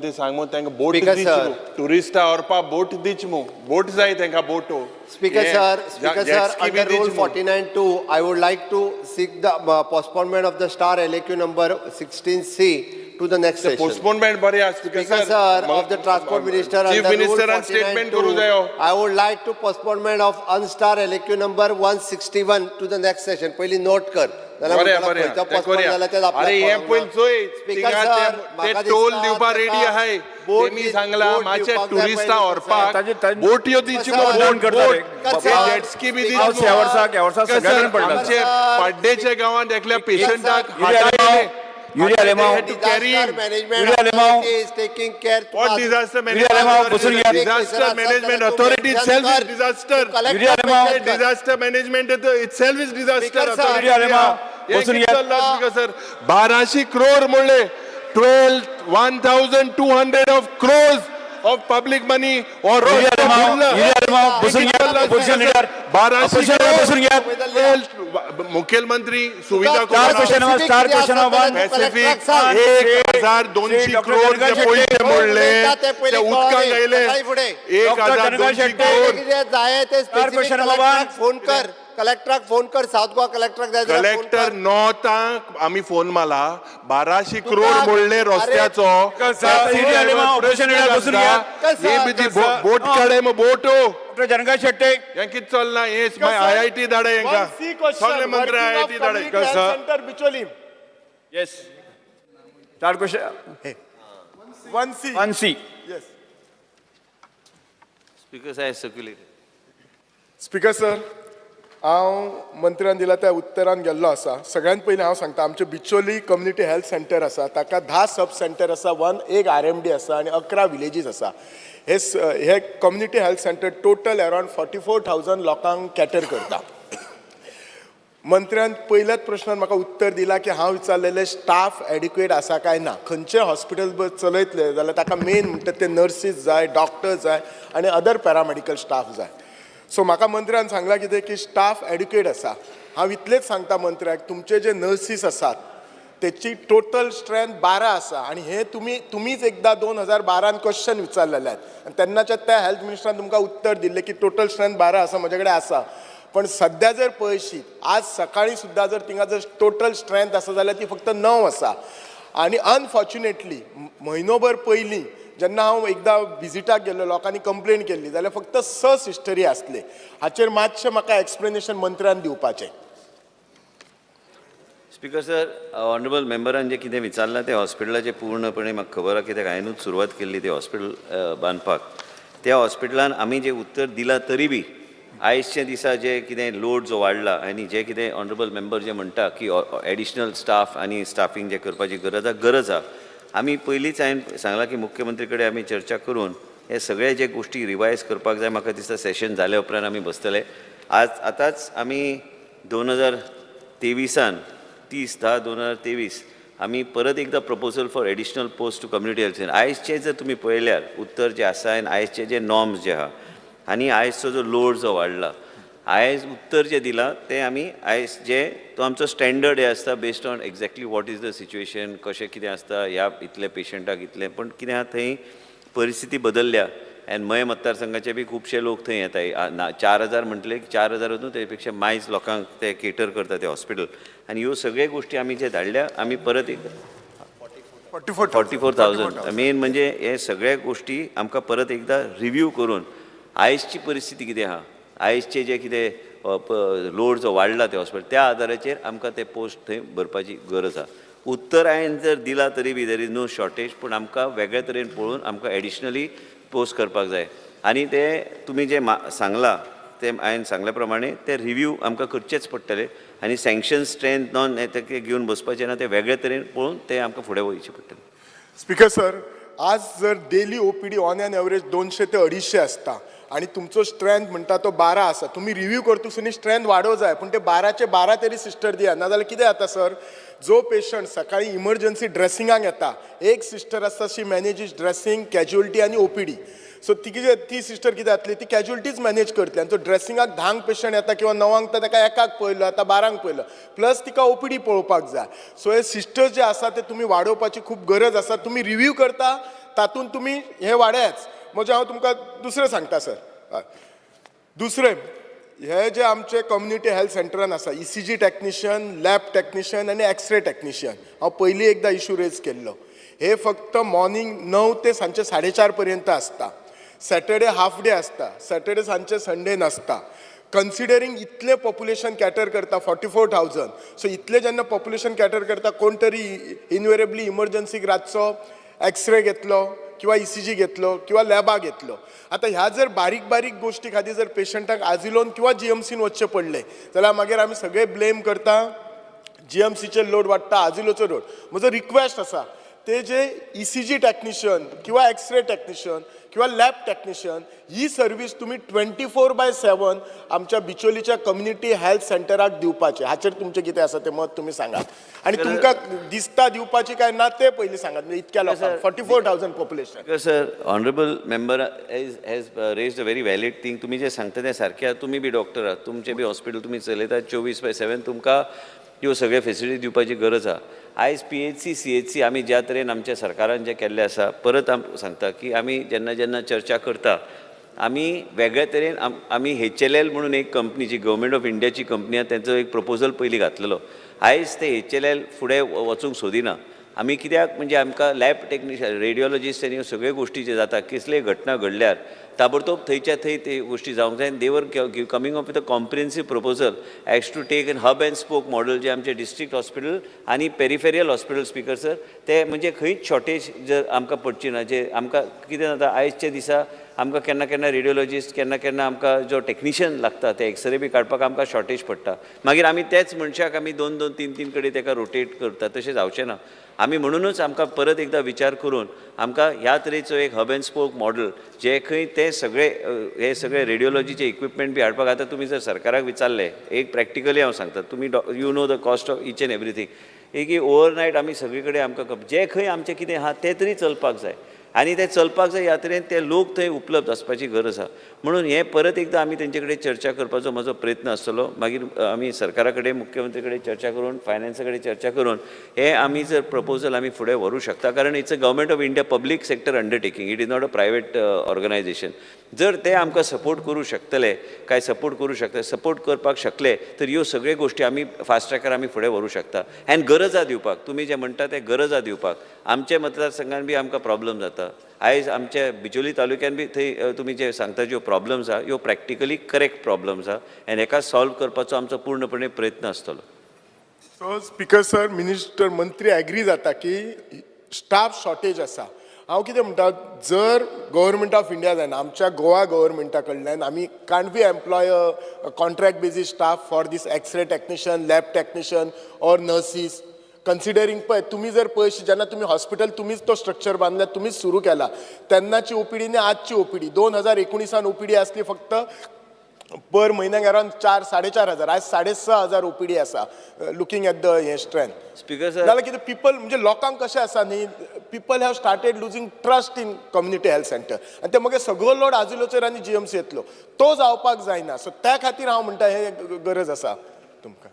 मंत्री सांग मू तांकां बोट Speaker दिच sir. मू टुरिस्टां व्हरपा बोट दिच मू, बोट जाय तांकां बोटो. Speaker sir, Speaker sir, under Rule 49(2), I would like to seek the postponement of the star LAQ number 16C to the next session. Postponement बरें आसा Speaker sir, of the Transport Minister, chief under Rule मिनिस्टरान statement करूं जायो. 49(2), I would like to postponement of unstar LAQ number 161 to the next session. पहिली note कर. जाल्यार बरें म्हणटलो बरें खंयचो तें postpone करूया. जाला तें आपल्याक अरे हें कळोंक पयलीं ना. चोय Speaker थिंगा sir, ते म्हाका टोल दिसता दिवपा तेका रेडी आहाय. बोट तेमी सांगला बोट मातशे दिवपाक जाय टुरिस्टां पयलीं. व्हरपाक ताजे- बोटयो दिची Sir, बोट फोन करता बोट रे. Sir, jet ski बी Speaker हांव दिची. ह्या वर्साक ह्या वर्साक सर, सगळ्या कडेन पडला. आमचे पाड्डेच्या गांवांत एकल्या पेशंटाक Yuri Alemao, Yuri Alemao, to carry Disaster him. management Yuri Alemao. authority is taking care. What disaster Yuri Alemao, management बसून घ्या. Disaster management authority itself is disaster. Yuri Alemao. Disaster management itself is disaster. Speaker sir. Yuri Alemao, बसून घ्या. Sir, 1200 crore म्हणले, 12, 1200 of crores of public money or Yuri Alemao, Yuri Alemao, बसून घ्या. Opposition leader. 1200 opposition leader, बसून घ्या. मुखेलमंत्री सुविधा चार करून question number, star question number one. Pacific 1200 Shri doctor crore जे जनक पयशे शेट्टी. मोडले ते ते पयलीं उदकांत कळ्ळें. गेले. सकाळी फुडें. एक डॉक्टर हजार जनक दोनशे शेट्टी. क्रोर. कितें जाय ते स्टार स्पेसिफीक क्वेश्चन नंबर कलेक्टराक वन. फोन कर, कलेक्टराक फोन कर, सावथ गोवा कलेक्टराक जाय जाल्यार फोन कलेक्टर कर. नोतांक आमी फोन मारला, 1200 क्रोर तुका- मोडले अरे- रस्त्याचो. युरी आलेमाव, ऑपोजिशन लीडर, बसून घ्या. हे बी ती बोट काडे मग बोट डॉक्टर जनक शेट्टी. हें कितें चल्लां हें I I T धाडे हेंकां. सगळे मंत्री I I T Dhade. Centre Bicholim. Yes, star question 1C. 1C. Yes. Speaker sir, circulated. Speaker sir, हांव मंत्र्यान दिला त्या उत्तरान गेल्लो आसा. सगळ्यात पयलीं हांव सांगता, आमचें बिचोली कम्युनिटी हेल्थ सेंटर आसा, ताका 10 सब सेंटर आसा, वन एक आरएमडी आसा आनी 11 विलेजीस आसा. हे community health centre total around 44,000 लोकांक कॅटर करता. मंत्र्यान पयल्याच प्रश्नान म्हाका उत्तर दिलां की हांव विचारलेलें स्टाफ एडिक्वेट आसा काय ना. खंयचें हॉस्पिटल चलयतले जाल्यार ताका मेन म्हणटा ते नर्सीस जाय, डॉक्टर जाय आनी अदर पॅरामेडिकल स्टाफ जाय. सो म्हाका मंत्र्यान सांगलां कितें की स्टाफ एडिक्वेट आसा. हांव इतलेंच सांगता मंत्र्याक, तुमचे जे नर्सीस आसात तेची टोटल स्ट्रेंथ 12 आसा आनी हे तुमी तुमीच एकदां 2012न क्वेश्चन विचारलेलें आनी तेन्नाच्या त्या हेल्थ मिनिस्टरान तुमकां उत्तर दिल्लें की टोटल स्ट्रेंथ 12 आसा म्हजे कडेन आसा. पण सद्या जर पळयशीत, आज सकाळी सुद्दां जर थिंगा जर टोटल स्ट्रेंथ आसा जाल्यार ती फक्त 9 आसा. आनी अनफॉर्च्युनेटली म्हयनोभर पयलीं जेन्ना हांव एकदां विजिटाक गेल्लो, लोकांनी कंप्लेन केल्ली जाल्यार फक्त 6 सिस्टरी आसले. हाचेर मातशें म्हाका एक्सप्लेनेशन मंत्र्यान दिवपाचें. स्पीकर सर, ऑनरेबल मेंबरान जें कितें विचारलां तें हॉस्पिटलाचें पूर्णपणे म्हाका खबर आसा, कित्याक हांवेंनूच सुरवात केल्ली तें हॉस्पिटल बांदपाक. त्या हॉस्पिटलान आमी जें उत्तर दिलां तरी बी आयजच्या दिसा जे कितें लोड जो वाडला आनी जे कितें ऑनरेबल मेंबर जे म्हणटा की एडिशनल स्टाफ आनी स्टाफींग जें करपाची गरज आसा, गरज आसा. आमी पयलींच हांवें सांगलां की मुख्यमंत्री कडेन आमी चर्चा करून हे सगळे जे गोश्टी रिवायज करपाक जाय. म्हाका दिसता सेशन जाल्या उपरांत आमी बसतले. आज आतांच आमी 2023आन 30/10/2023 आमी परत एकदां proposal for additional post to community health centre. आयजचे जर तुमी पळयल्यार उत्तर जें आसा आनी आयजचे जे नॉर्म्स जे आहा आनी आयजचो जो लोड जो वाडला, आयज उत्तर जें दिलां तें आमी आयज जे तो आमचो स्टँडर्ड हें आसता based on exactly what is the situation, कशें कितें आसता, ह्या इतले पेशंटाक इतलें. पूण कितें आहा, थंय परिस्थिती बदलल्या आनी मयें मतदारसंघाचे बी खुबशे लोक थंय येता. ना 4000 म्हटले, 4000 न्हू, ते पेक्षा मायज लोकांक ते केटर करता ते हॉस्पिटल. आनी ह्यो सगळे गोश्टी आमी जे धाडल्या, आमी परत एक 44. 44,000 मेन म्हणजे हे सगळ्या गोश्टी आमकां परत एकदां रिव्यू करून आयजची परिस्थिती कितें आहा, आयजचे जे कितें लोड जो वाडला ते हॉस्पिटल, त्या आदाराचेर आमकां ते पोस्ट थंय भरपाची गरज आहा. उत्तर हांवें जर दिला तरी बी there is no shortage, पूण आमकां वेगळे तरेन पळोवन आमकां एडिशनली पोस्ट करपाक जाय. आनी ते तुमी जे सांगलां ते हांवें सांगल्या प्रमाणे ते रिव्यू आमकां करचेच पडटले आनी सँक्शन स्ट्रेंथ नॉन ते घेवन बसपाचें ना, ते वेगळे तरेन पळोवन ते आमकां फुडें वयचें पडटलें. स्पीकर सर, आज जर daily OPD on an average 200 ते 250 आसता आनी तुमचो स्ट्रेंथ म्हणटा तो 12 आसा. तुमी रिव्यू करतकच स्ट्रेंथ वाडोवंक जाय, पूण ते 12चे 12 तरी सिस्टर दिया. नाजाल्यार कितें जाता सर, जो पेशंट सकाळी इमर्जन्सी ड्रेसिंगाक येता, एक सिस्टर आसता, शी मॅनेजीस ड्रेसिंग, कॅज्युअलिटी आनी ओपीडी. सो ती कितें, ती सिस्टर कितें जातली, ती कॅज्युअलिटीज मॅनेज करतली आनी तो ड्रेसिंगाक 10क पेशंट येता किंवा 9क, तर ताका एकाक पळयलो, आतां 12क पळयलो, प्लस तिका ओपीडी पळोवपाक जाय. सो हे सिस्टर्स जे आसा ते तुमी वाडोवपाची खूब गरज आसा. तुमी रिव्यू करता तातूंत तुमी हें वाडयाच. म्हजें हांव तुमकां दुसरें सांगता सर. हय. दुसरें, हे जे आमचे कम्युनिटी हेल्थ सेंटरान आसा, ECG technician, lab technician आनी एक्सरे टॅक्निशियन, हांव पयलीं एकदां इशू रेज केल्लो. हे फक्त मॉर्निंग 9 ते सांजचे 4:30 पर्यंत आसता. सॅटर्डे हाफ डे आसता, सॅटर्डे सांजचे, संडे नासता. कन्सिडरींग इतलें पॉप्युलेशन कॅटर करता, 44,000, सो इतलें जेन्ना पॉप्युलेशन कॅटर करता, कोण तरी इनवेरेबली इमर्जन्सीक रातचो एक्सरे घेतलो किंवा ईसीजी घेतलो किंवा लॅबा घेतलो, आतां ह्या जर बारीक बारीक गोश्टी खातीर जर पेशंटाक आजिलोन किंवा जीएमसीन वचचें पडलें जाल्यार मागीर आमी सगळे ब्लेम करता, जीएमसीचेर लोड वाडटा, आजिलोचो लोड. म्हजो रिक्वेस्ट आसा, ते जे ईसीजी टॅक्निशियन किंवा एक्सरे टॅक्निशियन किंवा लॅब टॅक्निशियन, ही सर्वीस तुमी 24/7 आमच्या बिचोलीच्या कम्युनिटी हेल्थ सेंटराक दिवपाचे. हाचेर तुमचें कितें आसा तें मत तुमी सांगात आनी तुमकां दिसता दिवपाची काय ना तें पयलीं सांगात. म्हणजे इतक्या लोकांक, 44,000 population. Sir, honourable member has raised a very valid thing. तुमी जें सांगता तें सारकें आहा. तुमी बी डॉक्टर आहात, तुमचें बी हॉस्पिटल तुमी चलयतात 24/7. तुमकां ह्यो सगळ्यो फेसिलिटी दिवपाची गरज आहा. आयज पीएचसी, सीएचसी आमी ज्या तरेन आमच्या सरकारान जें केल्लें आसा, परत आम सांगता की आमी जेन्ना जेन्ना चर्चा करता, आमी वेगळ्या तरेन आमी एचएलएल म्हणून एक कंपनी, जी गव्हर्मेंट ऑफ इंडियाची कंपनी आहा, तेंचो एक प्रपोजल पयलीं घातलेलो. आयज ते एचएलएल फुडें वचूंक सोदिना. आमी कित्याक म्हणजे आमकां लॅब टॅक्निशियन, रेडियोलॉजिस्ट आनी ह्यो सगळ्यो गोश्टी ज्यो जाता, कसल्योय घटना घडल्यार ताबडतोब थंयच्या थंय ते गोश्टी जावंक जाय. They were coming up with a comprehensive proposal as to take an hub and spoke model, जे आमचे डिस्ट्रिक्ट हॉस्पिटल आनी पेरिफेरियल हॉस्पिटल, स्पिकर सर, ते म्हणजे खंयच शॉर्टेज जर आमकां पडची ना. जे आमकां कितें जाता, आयजच्या दिसा आमकां केन्ना केन्ना रेडियोलॉजिस्ट, केन्ना केन्ना आमकां जो टॅक्निशियन लागता, ते एक्सरे बी काडपाक आमकां शॉर्टेज पडटा. मागीर आमी तेच मनशाक आमी दोन दोन तीन तीन कडेन ताका रोटेट करता. तशें जावचें ना. आमी म्हणुनूच आमकां परत एकदां विचार करून आमकां ह्या तरेचो एक हब अँड स्पोक मॉडल, जे खंय ते सगळे हे सगळे रेडियोलॉजीचे इक्विपमेंट बी हाडपाक. आतां तुमी जर सरकाराक विचारलें, एक प्रॅक्टिकली हांव सांगता, तुमी you know the cost of each and everything. एक ओवरनायट आमी सगळे कडेन आमकां जे खंय आमचें कितें आहा तें तरी चलपाक जाय आनी तें चलपाक जाय ह्या तरेन ते लोक थंय उपलब्ध आसपाची गरज आसा. म्हणून हें परत एकदां आमी तेंचे कडेन चर्चा करपाचो म्हजो प्रयत्न आसतलो. मागीर आमी सरकारा कडेन, मुख्यमंत्री कडेन चर्चा करून, फायनान्सा कडेन चर्चा करून हे आमी जर प्रपोजल आमी फुडें व्हरूं शकता, कारण it's a Government of India public sector undertaking, it is not a private organization. जर ते आमकां सपोर्ट करूं शकतले काय, सपोर्ट करूं शकता, सपोर्ट करपाक शकले तर ह्यो सगळ्यो गोश्टी आमी फास्ट ट्रॅकार आमी फुडें व्हरूं शकता. आनी गरज आहा दिवपाक, तुमी जें म्हणटा तें गरज आहा दिवपाक. आमच्या मतदारसंघान बी आमकां प्रॉब्लम जाता. आयज आमच्या बिचोली तालुक्यान बी थंय तुमी जे सांगता ज्यो प्रॉब्लम्स आहा, ह्यो प्रॅक्टिकली करेक्ट प्रॉब्लम्स आहा आनी हेका सॉल्व करपाचो आमचो पूर्णपणे प्रयत्न आसतलो. सो स्पिकर सर, मिनिस्टर, मंत्री एग्री जाता की स्टाफ शॉर्टेज आसा. हांव कितें म्हणटा, जर गव्हर्मेंट ऑफ इंडिया जायना, आमच्या गोवा गव्हर्मेंटा कडल्यान आमी can't be employ a contract basis staff for these x-ray technician, lab technician or nurses? Considering पळय, तुमी जर पयशे जेन्ना तुमी हॉस्पिटल, तुमीच तो स्ट्रक्चर बांदला, तुमीच सुरू केला, तेन्नाची ओपीडी आनी आजची ओपीडी, 2019 ओपीडी आसली फक्त पर म्हयन्याक अरावंड 4, 4,500, आज 6,500 ओपीडी आसा, लुकींग एट the हे स्ट्रेंथ. Speaker sir. जाल्यार कितें, पिपल म्हणजे लोकांक कशें आसा न्ही, people have started losing trust in community health center आनी ते मागीर सगळो लोड आजिलोचेर आनी जीएमसी येतलो, तो जावपाक जायना. सो त्या खातीर हांव म्हणटा, हे गरज आसा तुमकां.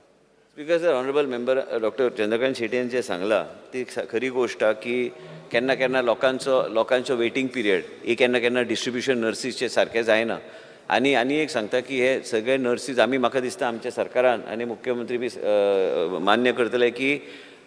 Speaker sir, honourable member doctor Chandrakant शेटयेन जें सांगलां ती खरी गोश्ट आहा की केन्ना केन्ना लोकांचो वेटींग पिरियड ही केन्ना केन्ना डिस्ट्रिब्युशन नर्सीसचें सारकें जायना. आनी आनी एक सांगता की हे सगळे नर्सीस आमी, म्हाका दिसता आमच्या सरकारान आनी मुख्यमंत्री बी मान्य करतले की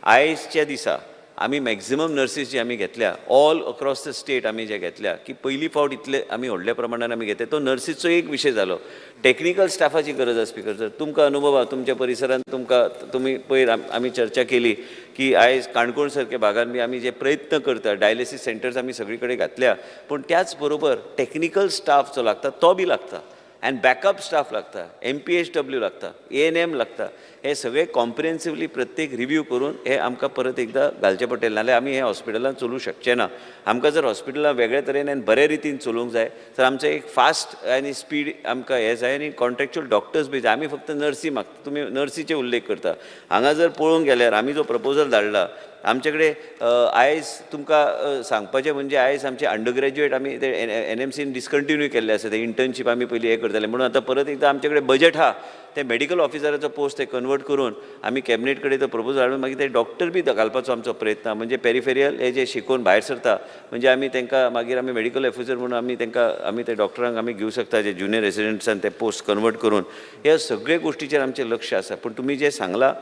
आयजच्या दिसा आमी मॅक्झिमम नर्सीस जी आमी घेतल्या, ऑल अक्रॉस the state आमी जे घेतल्या की पयली फावट इतले आमी व्हडल्या प्रमाणान आमी घेतले. तो नर्सीचो एक विशय जालो. टॅक्निकल स्टाफाची गरज आसा. स्पिकर सर, तुमकां अनुभव आहा तुमच्या परिसरांत, तुमकां तुमी पयर आमी चर्चा केली की आयज काणकोण सारक्या भागान बी आमी जे प्रयत्न करता, डायलिसीस सेंटर्स आमी सगळी कडेन घातल्या, पूण त्याच बरोबर टॅक्निकल स्टाफ जो लागता तो बी लागता आनी बॅकअप स्टाफ लागता, एमपीएचडब्ल्यू लागता, एएनएम लागता. हे सगळे कॉम्प्रिहेन्सिवली प्रत्येक रिव्यू करून हे आमकां परत एकदां घालचें पडटलें, नाल्यार आमी हे हॉस्पिटलान चलोवंक शकचे ना. आमकां जर हॉस्पिटलां वेगळे तरेन आनी बरे रितीन चलोवंक जाय तर आमचें एक फास्ट आनी स्पीड आमकां हें जाय आनी कॉन्ट्रॅक्च्युअल डॉक्टर्स बी जाय. आमी फक्त नर्सी मागता, तुमी नर्सीचे उल्लेख करता. हांगा जर पळोवंक गेल्यार आमी जो प्रपोजल धाडला आमचे कडेन आयज तुमकां सांगपाचें म्हणजे आयज आमचे अंडर ग्रॅज्युएट आमी ते एन एम सीन डिसकंटिन्यू केल्ले आसा, ते इंटर्नशीप आमी पयलीं हें करताले, म्हणून आतां परत एकदां आमचे कडेन बजट आहा, ते मेडिकल ऑफिसराचो पोस्ट ते कन्वर्ट करून आमी कॅबिनेट कडेन तो प्रपोजल हाडून मागीर ते डॉक्टर बी घालपाचो आमचो प्रयत्न आहा. म्हणजे पेरिफेरियल हे जे शिकोवन भायर सरता म्हणजे आमी तांकां मागीर आमी मेडिकल ऑफिसर म्हणून आमी तांकां आमी ते डॉक्टरांक आमी घेवं शकता, जे ज्युनियर रेसिडंट्सान ते पोस्ट कन्वर्ट करून. ह्या सगळे गोश्टीचेर आमचें लक्ष आसा. पूण तुमी जें सांगलां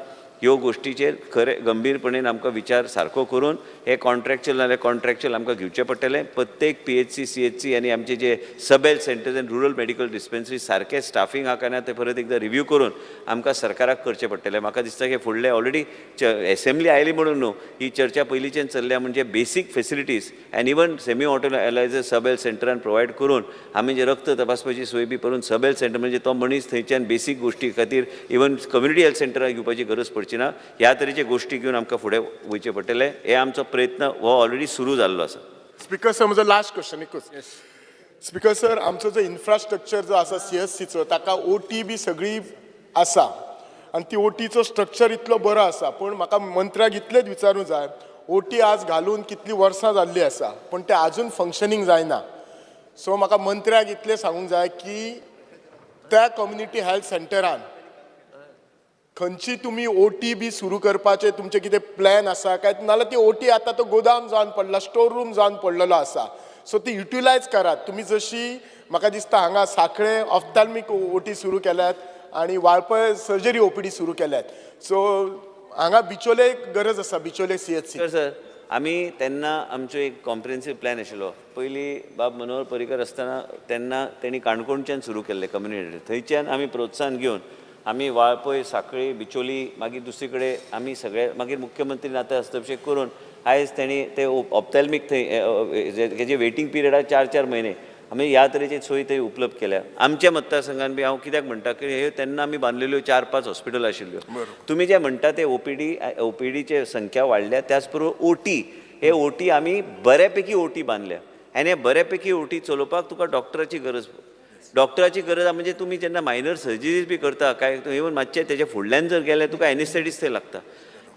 ह्यो गोश्टीचेर खरें गंभीरपणेन आमकां विचार सारको करून हे कॉन्ट्रॅक्च्युअल नाल्यार कॉन्ट्रॅक्च्युअल आमकां घेवचें पडटलें. प्रत्येक PHC CHC आनी आमचे जे सब हेल्थ सेंटर्स आनी रुरल मेडिकल डिस्पेन्सरी सारकें स्टाफींग आहा काय ना तें परत एकदां रिव्यू करून आमकां सरकाराक करचें पडटलें. म्हाका दिसता की फुडलें ऑलरेडी एसेंब्ली आयली म्हणून न्हू ही चर्चा पयलींच्यान चल्ल्या, म्हणजे basic facilities and even semi auto analyser sub health सेंटरान provide करून आमी जे रक्त तपासपाची सोय बी करून सब हेल्थ सेंटर म्हणजे तो मनीस थंयच्यान बेसीक गोश्टी खातीर इवन कम्युनिटी हेल्थ सेंटराक घेवपाची गरज पडची ना. ह्या तरेचे गोश्टी घेवन आमकां फुडें वयचें पडटलें. हे आमचो प्रयत्न हो ऑलरेडी सुरू जाल्लो आसा. स्पीकर सर, म्हजो लास्ट क्वेश्चन एकूच. स्पीकर सर, आमचो जो इन्फ्रास्ट्रक्चर जो आसा सीएससीचो, ताका ओटी बी सगळी आसा आनी ती ओटीचो स्ट्रक्चर इतलो बरो आसा, पूण म्हाका मंत्र्याक इतलेंच विचारूंक जाय, ओटी आज घालून कितलीं वर्सां जाल्लीं आसा पूण तें आजून फंक्शनींग जायना. सो म्हाका मंत्र्याक इतलें सांगूंक जाय की त्या कम्युनिटी हेल्थ सेंटरान खंयची तुमी ओटी बी सुरू करपाचे तुमचे कितें प्लॅन आसा काय, नाल्यार ती ओटी आतां तो गोदाम जावन पडला, स्टोर रूम जावन पडलेलो आसा, सो ती युटिलायज करात तुमी. जशी म्हाका दिसता हांगा साखळे ऑफ्ताल्मीक ओटी सुरू केल्यात आनी वाळपय सर्जरी ओपीडी सुरू केल्यात, सो हांगा बिचोले गरज आसा, बिचोले सीएचसी. सर सर आमी तेन्ना आमचो एक कॉम्प्रिहेन्सीव प्लॅन आशिल्लो. पयलीं बाब मनोहर पर्रीकर आसतना तेन्ना तेणी काणकोणच्यान सुरू केल्लें कम्युनिटी, थंयच्यान आमी प्रोत्साहन घेवन आमी वाळपय, साखळी, बिचोली, मागीर दुसरी कडेन आमी सगळे, मागीर मुख्यमंत्री आतां हस्तक्षेप करून आयज तेणी ते ऑप्थॅल्मीक थंय तेजे वेटींग पिरियड आहा 4-4 म्हयने, आमी ह्या तरेची सोय थंय उपलब्ध केल्या. आमच्या मतदारसंघान बी हांव कित्याक म्हणटा की ह्यो तेन्ना आमी बांदलेल्यो 4-5 हॉस्पिटल आशिल्ल्यो. तुमी जे म्हणटा ते ओपीडी, ओपीडीचे संख्या वाडल्या, त्याच बरोबर ओटी, हे ओटी आमी बऱ्यापैकी ओटी बांदल्या आनी हे बऱ्यापैकी ओटी चलोवपाक तुका डॉक्टराची गरज, डॉक्टराची गरज आहा. म्हणजे तुमी जेन्ना मायनर सर्जरीज बी करता काय इवन मातशें तेजे फुडल्यान जर गेल्यार तुका एनेस्थेटीस थंय लागता.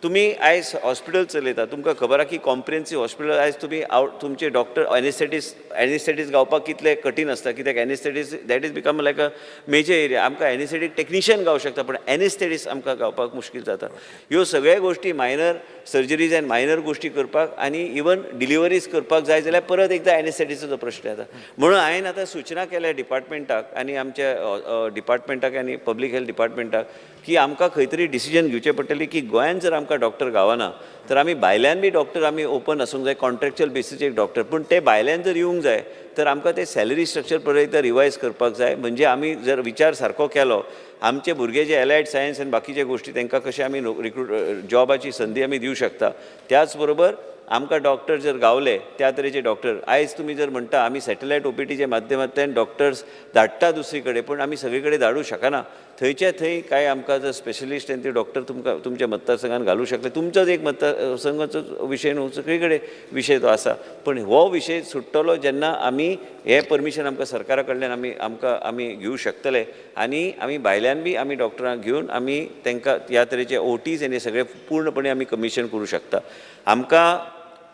तुमी आयज हॉस्पिटल चलयता, तुमकां खबर आहा की कॉम्प्रिहेन्सीव हॉस्पिटल आयज तुमी आवट तुमचे डॉक्टर एनेस्थेटीस गावपाक कितले कठीण आसता, कित्याक anaesthetist that is become like a major area. आमकां एनेस्थेटीक टॅक्निशियन गावंक शकता पूण एनेस्थेटीस आमकां गावपाक मुश्कील जाता. ह्यो सगळ्यो गोश्टी मायनर सर्जरीज आनी मायनर गोश्टी करपाक आनी इवन डिलिवरीज करपाक जाय जाल्यार परत एकदां एनेस्थेटीसाचो प्रश्न येता. म्हणून हांवें आतां सुचना केल्या डिपार्टमेंटाक आनी आमच्या डिपार्टमेंटाक आनी पब्लीक हेल्थ डिपार्टमेंटाक की आमकां खंय तरी डिसिजन घेवचें पडटलें की गोंयांत जर आमकां डॉक्टर गावना तर आमी भायल्यान बी डॉक्टर आमी ओपन आसूंक जाय, कॉन्ट्रॅक्च्युअल बेसीसचेर डॉक्टर, पूण ते भायल्यान जर येवंक जाय तर आमकां ते सॅलरी स्ट्रक्चर परत एकदां रिवायज करपाक जाय. म्हणजे आमी जर विचार सारको केलो आमचे भुरगे जे एलायड सायन्स आनी बाकीचे गोश्टी तांकां कशें आमी रिक्रूट जॉबाची संदी आमी दिवं शकता. त्याच बरोबर आमकां डॉक्टर जर गावले त्या तरेचे डॉक्टर, आयज तुमी जर म्हणटा आमी सॅटेलायट ओपीडीच्या माध्यमांतल्यान डॉक्टर्स धाडटा दुसरी कडेन, पूण आमी सगळे कडेन धाडूं शकना. थंयच्या थंय कांय आमकां जर स्पेशलिस्ट आनी ते डॉक्टर तुमकां तुमच्या मतदारसंघान घालूं शकले, तुमचोच एक मतदारसंघाचो विशय न्हू, सगळे कडेन विशय तो आसा. पूण हो विशय सुट्टलो जेन्ना आमी हें परमिशन आमकां सरकारा कडल्यान आमी आमकां आमी घेवं शकतले आनी आमी भायल्यान बी आमी डॉक्टरांक घेवन आमी तांकां ह्या तरेचे ओटीज आनी सगळे पूर्णपणे आमी कमिशन करूं शकता. आमकां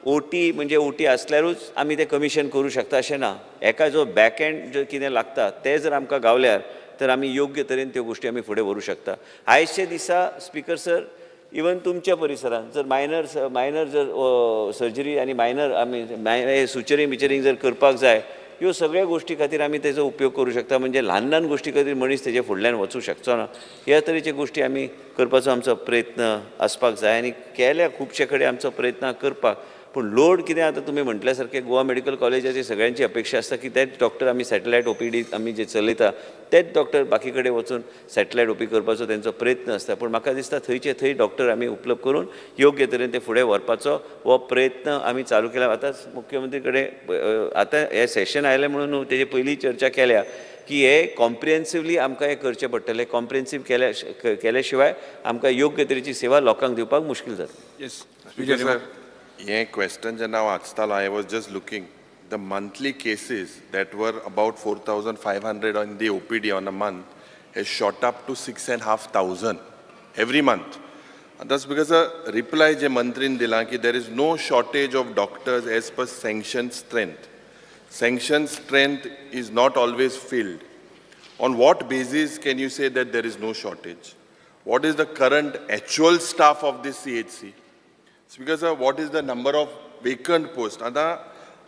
ओटी म्हणजे ओटी आसल्यारूच आमी तें कमिशन करूं शकता अशें ना. एका जो बॅक एंड जो कितें लागता तें जर आमकां गावल्यार तर आमी योग्य तरेन त्यो गोश्टी आमी फुडें व्हरूं शकता. आयच्या दिसा स्पीकर सर, इवन तुमच्या परिसरांत जर मायनर जर सर्जरी आनी मायनर आमी सुचरींग बिचरींग जर करपाक जाय, ह्यो सगळ्या गोश्टी खातीर आमी तेजो उपयोग करूं शकता. म्हणजे ल्हान ल्हान गोश्टी खातीर मनीस तेजे फुडल्यान वचूं शकचो ना, ह्या तरेचे गोश्टी आमी करपाचो आमचो प्रयत्न आसपाक जाय आनी केल्या खुबशे कडेन आमचो प्रयत्न करपाक. पूण लोड कितें आतां तुमी म्हटल्या सारकें गोवा मेडिकल कॉलेजाची सगळ्यांची अपेक्षा आसता की तेच डॉक्टर आमी सॅटेलायट ओपीडी आमी जे चलयता तेच डॉक्टर बाकी कडेन वचून सॅटेलायट ओपी करपाचो तेंचो प्रयत्न आसता. पूण म्हाका दिसता थंयचे थंय डॉक्टर आमी उपलब्ध करून योग्य तरेन ते फुडें व्हरपाचो हो प्रयत्न आमी चालू केला. आतांच मुख्यमंत्री कडेन आतां हें सेशन आयलें म्हणून न्हू, तेजे पयलीं चर्चा केल्या की हे कॉम्प्रिहेन्सिवली आमकां हें करचें पडटलें. कॉम्प्रिहेन्सीव केल्या शिवाय आमकां योग्य तरेची सेवा लोकांक दिवपाक मुश्कील जातली. स्पीकर सर, हे क्वेश्चन जेन्ना हांव वाचतालो, I was just looking the monthly cases that were about 4,500 on the OPD on a month has shot up to 6,500 every month. आतां स्पीकर रिप्लाय जे मंत्रीन दिला की there is no shortage of doctors as per sanction strength. Sanction strength is not always filled. On what basis can you say that there is no shortage? What is the current actual staff of this CHC? Speaker sir, what is the number of vacant post? आतां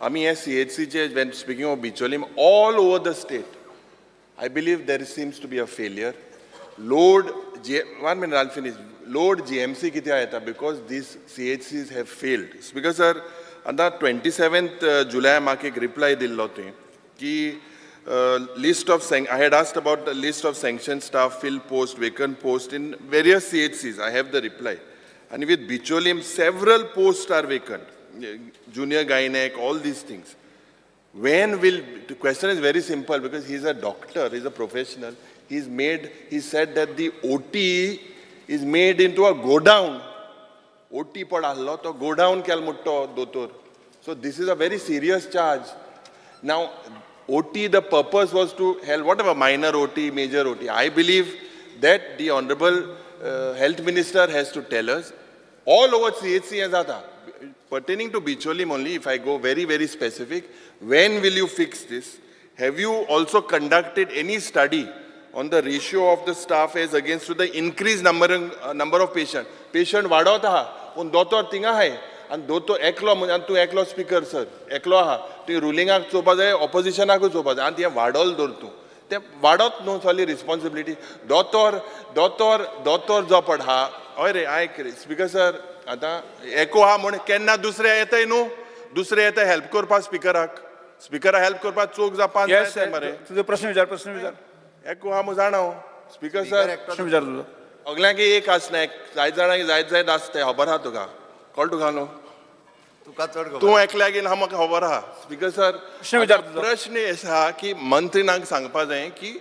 आमी हे सीएचसीचे, when speaking of Bicholim, all over the state I believe there seems to be a failure. Load, 1 minute, I'll finish. Load GMC कित्याक येता? Because these CHCs have failed. Speaker sir, आतां 27th जुलय म्हाका एक reply दिल्लो तुवें की list of I had asked about the list of sanction staff, fill post, vacant post in various CHCs. I have the reply. And with Bicholim, several posts are vacant. Junior gynec, all these things. When will, the question is very simple because he's a doctor, he's a professional. He said that the OT is made into a godown. OT पड आहलो तो godown केल म्हणटा तो दोतोर. So this is a very serious charge. Now, OT, the purpose was to help, whatever, minor OT, major OT. I believe that the Honorable Health Minister has to tell us, all over CHC हें जाता. Pertaining to Bicholim only, if I go very, very specific, when will you fix this? Have you also conducted any study on the ratio of the staff as against to the increased number of patient? Patient वाडत आहा, पूण दोतोर थिंगा आहाय आनी दोतोर एकलो म्हणजे, आनी तूं एकलो स्पीकर सर, एकलो आहा, तुवें रुलिंगाक चोवपा जाय, ऑपोजिशनाकूय चोवपा जाय, आनी तें वाडोल दवर तूं, तें वाडत न्हू सगळी रिस्पॉन्सिबिलिटी. दोतोर दोतोर दोतोर जो पड आहा, हय रे, आयक रे स्पीकर सर, आतां एको आहा म्हूण केन्ना दुसरे येताय न्हू, दुसरे येता हेल्प करपाक स्पिकराक, स्पिकराक हेल्प करपाक चोग जावं पांच येस. जाय मरे. तुजो प्रश्न विचार, प्रश्न विचार. एको आहा म्हूण जाणा हांव स्पीकर सर. प्रश्न विचार तुजो. सगल्यांक एक आसना, जायत जाणांक जायत जायत आसता, खबर आहा तुका, कळटा तुका न्हू? तुका चड खबर. तूं एकल्याक येवन म्हाका खबर आहा स्पीकर सर. प्रश्न विचार तुजो. प्रश्न आसा की मंत्रीनाक सांगपा जाय की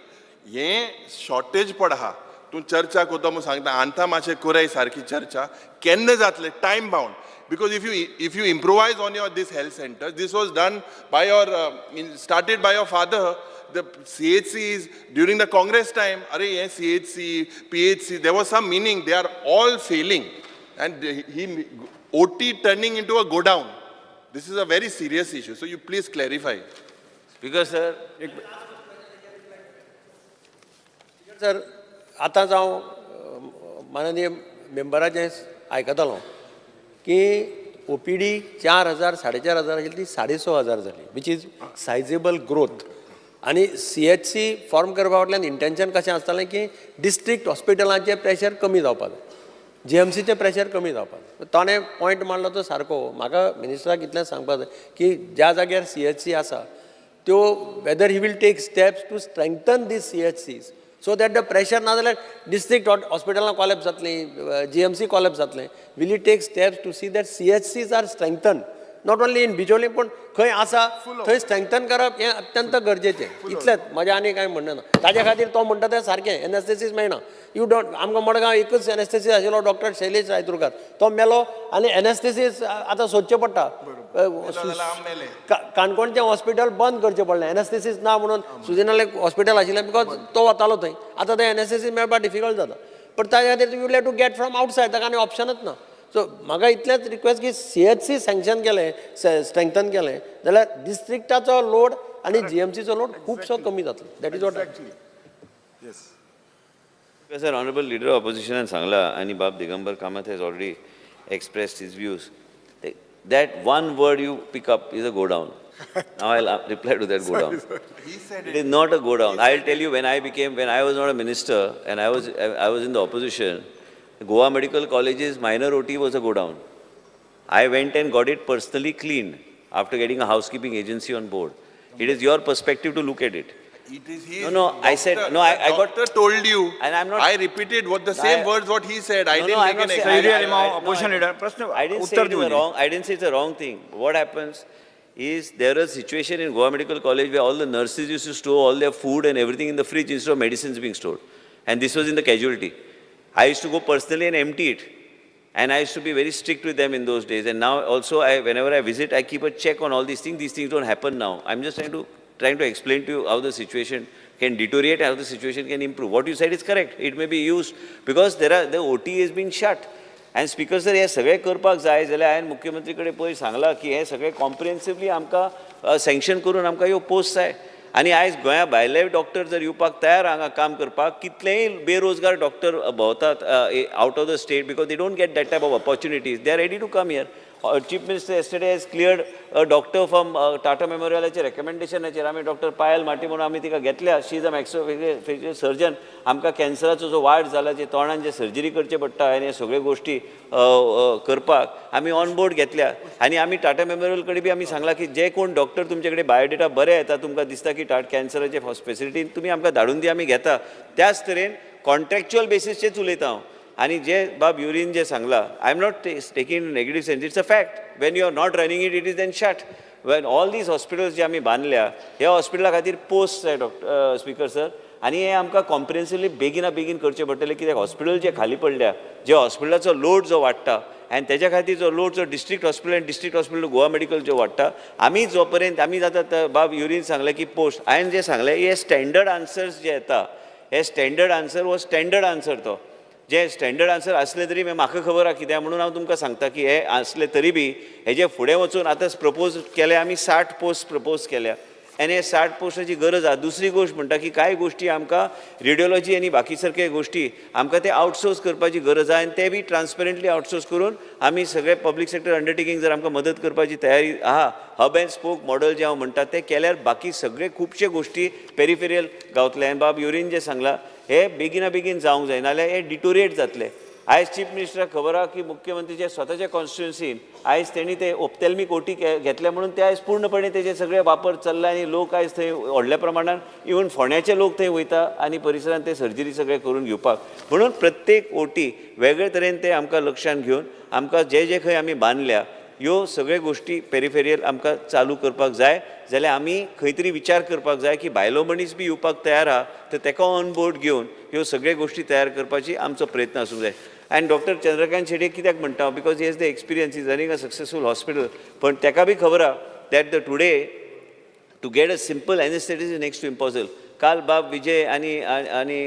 हें शॉर्टेज पड आहा, तूं चर्चा करता म्हूण सांगता, आंता मातशें कोराय, सारकी चर्चा केन्ना जातले, time bound, because if you improvise on your this health center, this was done by your started by your father, the CHCs during the Congress time. अरे, हे CHC, PHC, there was some meaning. They are all failing. And he, OT turning into a godown. This is a very serious issue. So you please clarify. Speaker sir. Sir, आतांच हांव माननीय मेंबराचें आयकतालो की OPD 4,000, 4,500 आशिल्ली, ती 6,500 जाली, which is sizeable growth. आनी C H C form करपा फाटल्यान इंटेन्शन कशें आसतालें की डिस्ट्रिक्ट हॉस्पिटलांचें प्रेशर कमी जावपाक जाय, जीएमसीचें प्रेशर कमी जावपाक जाय. ताणें पॉयंट मारलो तो सारको. म्हाका मिनिस्टराक इतलेंच सांगपाक जाय की ज्या जाग्यार सी एच सी आसा त्यो, whether he will take steps to strengthen these CHCs so that the pressure, ना जाल्यार डिस्ट्रिक्ट हॉस्पिटलां कॉलेप्स जातलीं, जीएमसी कॉलेप्स जातलें. Will he take steps to see that CHCs are strengthen, not only in Bicholim, पूण खंय आसा थंय strengthen करप हें अत्यंत गरजेचें. इतलेंच म्हजें, आनी कांय म्हणणें ना. ताज्या खातीर तो म्हणटा तें सारकें, एनेस्थेसीस मेळना, you don't. आमकां मडगांव एकूच एनेस्थेसीस आशिल्लो, डॉक्टर शैलेश रायतुरकार, तो मेलो आनी एनेस्थेसीस आतां सोदचें पडटा. काणकोणचें हॉस्पिटल बंद करचें पडलें एनेस्थेसीस ना म्हणून. सुजिनालें हॉस्पिटल आशिल्लें because तो वतालो थंय. आतां तें एनेस्थेसीस मेळपाक डिफिकल्ट जाता, पण ताज्या खातीर you have to get from outside, ताका आनी ऑप्शनच ना. सो म्हाका इतलेंच रिक्वेस्ट की सी एच सी सँक्शन केलें, स्ट्रेंथन केलें जाल्यार डिस्ट्रिक्टाचो लोड आनी जी एम सीचो लोड खुबसो कमी जातलो. That is what. Sir, honorable leader of opposition सांगला आणि बाब Digambar Kamat has already expressed his views. That one word you pick up is a godown. Now I'll reply to that godown. He said It is not a godown. I'll tell you, when I was not a minister and I was in the opposition, Goa Medical College's minor OT was a godown. I went and got it personally cleaned after getting a housekeeping agency on board. It is your perspective to look at it. It is he. No, I said- no, I got- Doctor told you. And I'm not- I repeated what the same words what he said. I No, didn't no, I'm make an not saying- example. Sir, Alimao, no, opposition leader, प्रश्न I didn't say उत्तर it is दिवं a the. Wrong, I didn't say it's a wrong thing. What happens is there is a situation in Goa Medical College where all the nurses used to store all their food and everything in the fridge instead of medicines being stored. And this was in the casualty. I used to go personally and empty it. And I used to be very strict with them in those days. And now also, whenever I visit, I keep a check on all these things. These things don't happen now. I'm just trying to explain to you how the situation can deteriorate, how the situation can improve. What you said is correct. It may be used because the OT has been shut. आनी speaker sir, हें सगळें करपाक जाय जाल्यार हांवें मुख्यमंत्री कडेन पयर सांगलां की हें सगळें कॉम्प्रिहेन्सिवली आमकां सँक्शन करून आमकां ह्यो पोस्ट जाय. आनी आयज गोंया भायले डॉक्टर जर येवपाक तयार हांगा काम करपाक, कितलेय बेरोजगार डॉक्टर भोंवतात out of the state because they don't get that type of opportunities, they are ready to come here. Chief Minister yesterday has cleared a doctor from Tata मेमोरियलाचे रेकमेंडेशनाचेर आमी डॉक्टर पायल माटी म्हणून आमी तिका घेतल्या. She is a maxillofacial surgeon. आमकां कॅन्सराचो जो वाड जाला, जे तोंडान जे सर्जरी करचे पडटा आनी हे सगळ्यो गोश्टी करपाक आमी ऑन बोर्ड घेतल्या. आनी आमी टाटा मेमोरियल कडेन बी आमी सांगलां की जे कोण डॉक्टर तुमचे कडेन बायोडेटा बरे येता, तुमकां दिसता की टाट कॅन्सराचे फेसिलिटी तुमी आमकां धाडून दी, आमी घेता. त्याच तरेन कॉन्ट्रॅक्च्युअल बेसीसचेच उलयता हांव. आनी जे बाब युरीन जे सांगला, I am not taking negative sense, it's a fact. When you are not running it, it is then shut. When all these hospitals जे आमी बांदल्या, ह्या हॉस्पिटला खातीर पोस्ट जाय, डॉक्टर स्पिकर सर. आनी हे आमकां कॉम्प्रिहेन्सिवली बेगिना बेगीन करचें पडटलें, कित्याक हॉस्पिटल जे खाली पडल्या, जे हॉस्पिटलाचो लोड जो वाडटा आनी तेज्या खातीर जो लोड जो डिस्ट्रिक्ट हॉस्पिटल आनी डिस्ट्रिक्ट हॉस्पिटल गोवा मेडिकल जो वाडटा, आमी जो पर्यंत आमी जाता, बाब युरीन सांगलें की पोस्ट, हांवें जें सांगलें, हे स्टँडर्ड आन्सर्स जे येता, हे स्टँडर्ड आन्सर हो स्टँडर्ड आन्सर, तो जे स्टँडर्ड आन्सर आसले तरी म्हाका खबर आहा कित्याक म्हणून हांव तुमकां सांगता की हे आसले तरी बी हेजे फुडें वचून आतां प्रपोज केले आमी, 60 पोस्ट प्रपोज केल्या आनी हे 60 पोस्टाची गरज आहा. दुसरी गोश्ट म्हणटा की कांय गोश्टी आमकां रेडियोलॉजी आनी बाकी सारखे गोश्टी आमकां ते आउटसोर्स करपाची गरज आहा आनी ते बी ट्रान्सपरंटली आउटसोर्स करून आमी सगळे पब्लीक सेक्टर अंडरटेकींग जर आमकां मदत करपाची तयारी आहा, हब अँड स्पोक मॉडल जे हांव म्हणटा ते केल्यार बाकी सगळे खुबशे गोश्टी पेरिफेरियल गावतले. आनी बाब युरीन जे सांगला, हे बेगिना बेगीन जावंक जाय, नाल्यार हे डिटोरिएट जातले. आयज चीफ मिनिस्टराक खबर आहा की मुख्यमंत्रीचे स्वताच्या कॉन्स्टिट्युन्सीन आयज तेणी ते ओप्तेल्मीक ओटी घेतले म्हणून ते आयज पूर्णपणे तेजे सगळे वापर चल्ला आनी लोक आयज थंय व्हडल्या प्रमाणान, इवन फोंड्याचे लोक थंय वयता आनी परिसरांत ते सर्जरी सगळे करून घेवपाक. म्हणून प्रत्येक ओटी वेगळे तरेन ते आमकां लक्षांत घेवन आमकां जे जे खंय आमी बांदल्या, ह्यो सगळे गोश्टी पेरिफेरियल आमकां चालू करपाक जाय. जाल्यार आमी खंय तरी विचार करपाक जाय की बायलो मनीस बी येवपाक तयार आहा तर तेका ऑन बोर्ड घेवन ह्यो सगळे गोश्टी तयार करपाची आमचो प्रयत्न आसूंक जाय. आनी डॉक्टर चंद्रकांत शेट्ये कित्याक म्हणटा, because he has the experience, is running a successful hospital. पण तेका बी खबर आहा that the today to get a simple anaesthetist is next to impossible. काल बाब विजय आनी आनी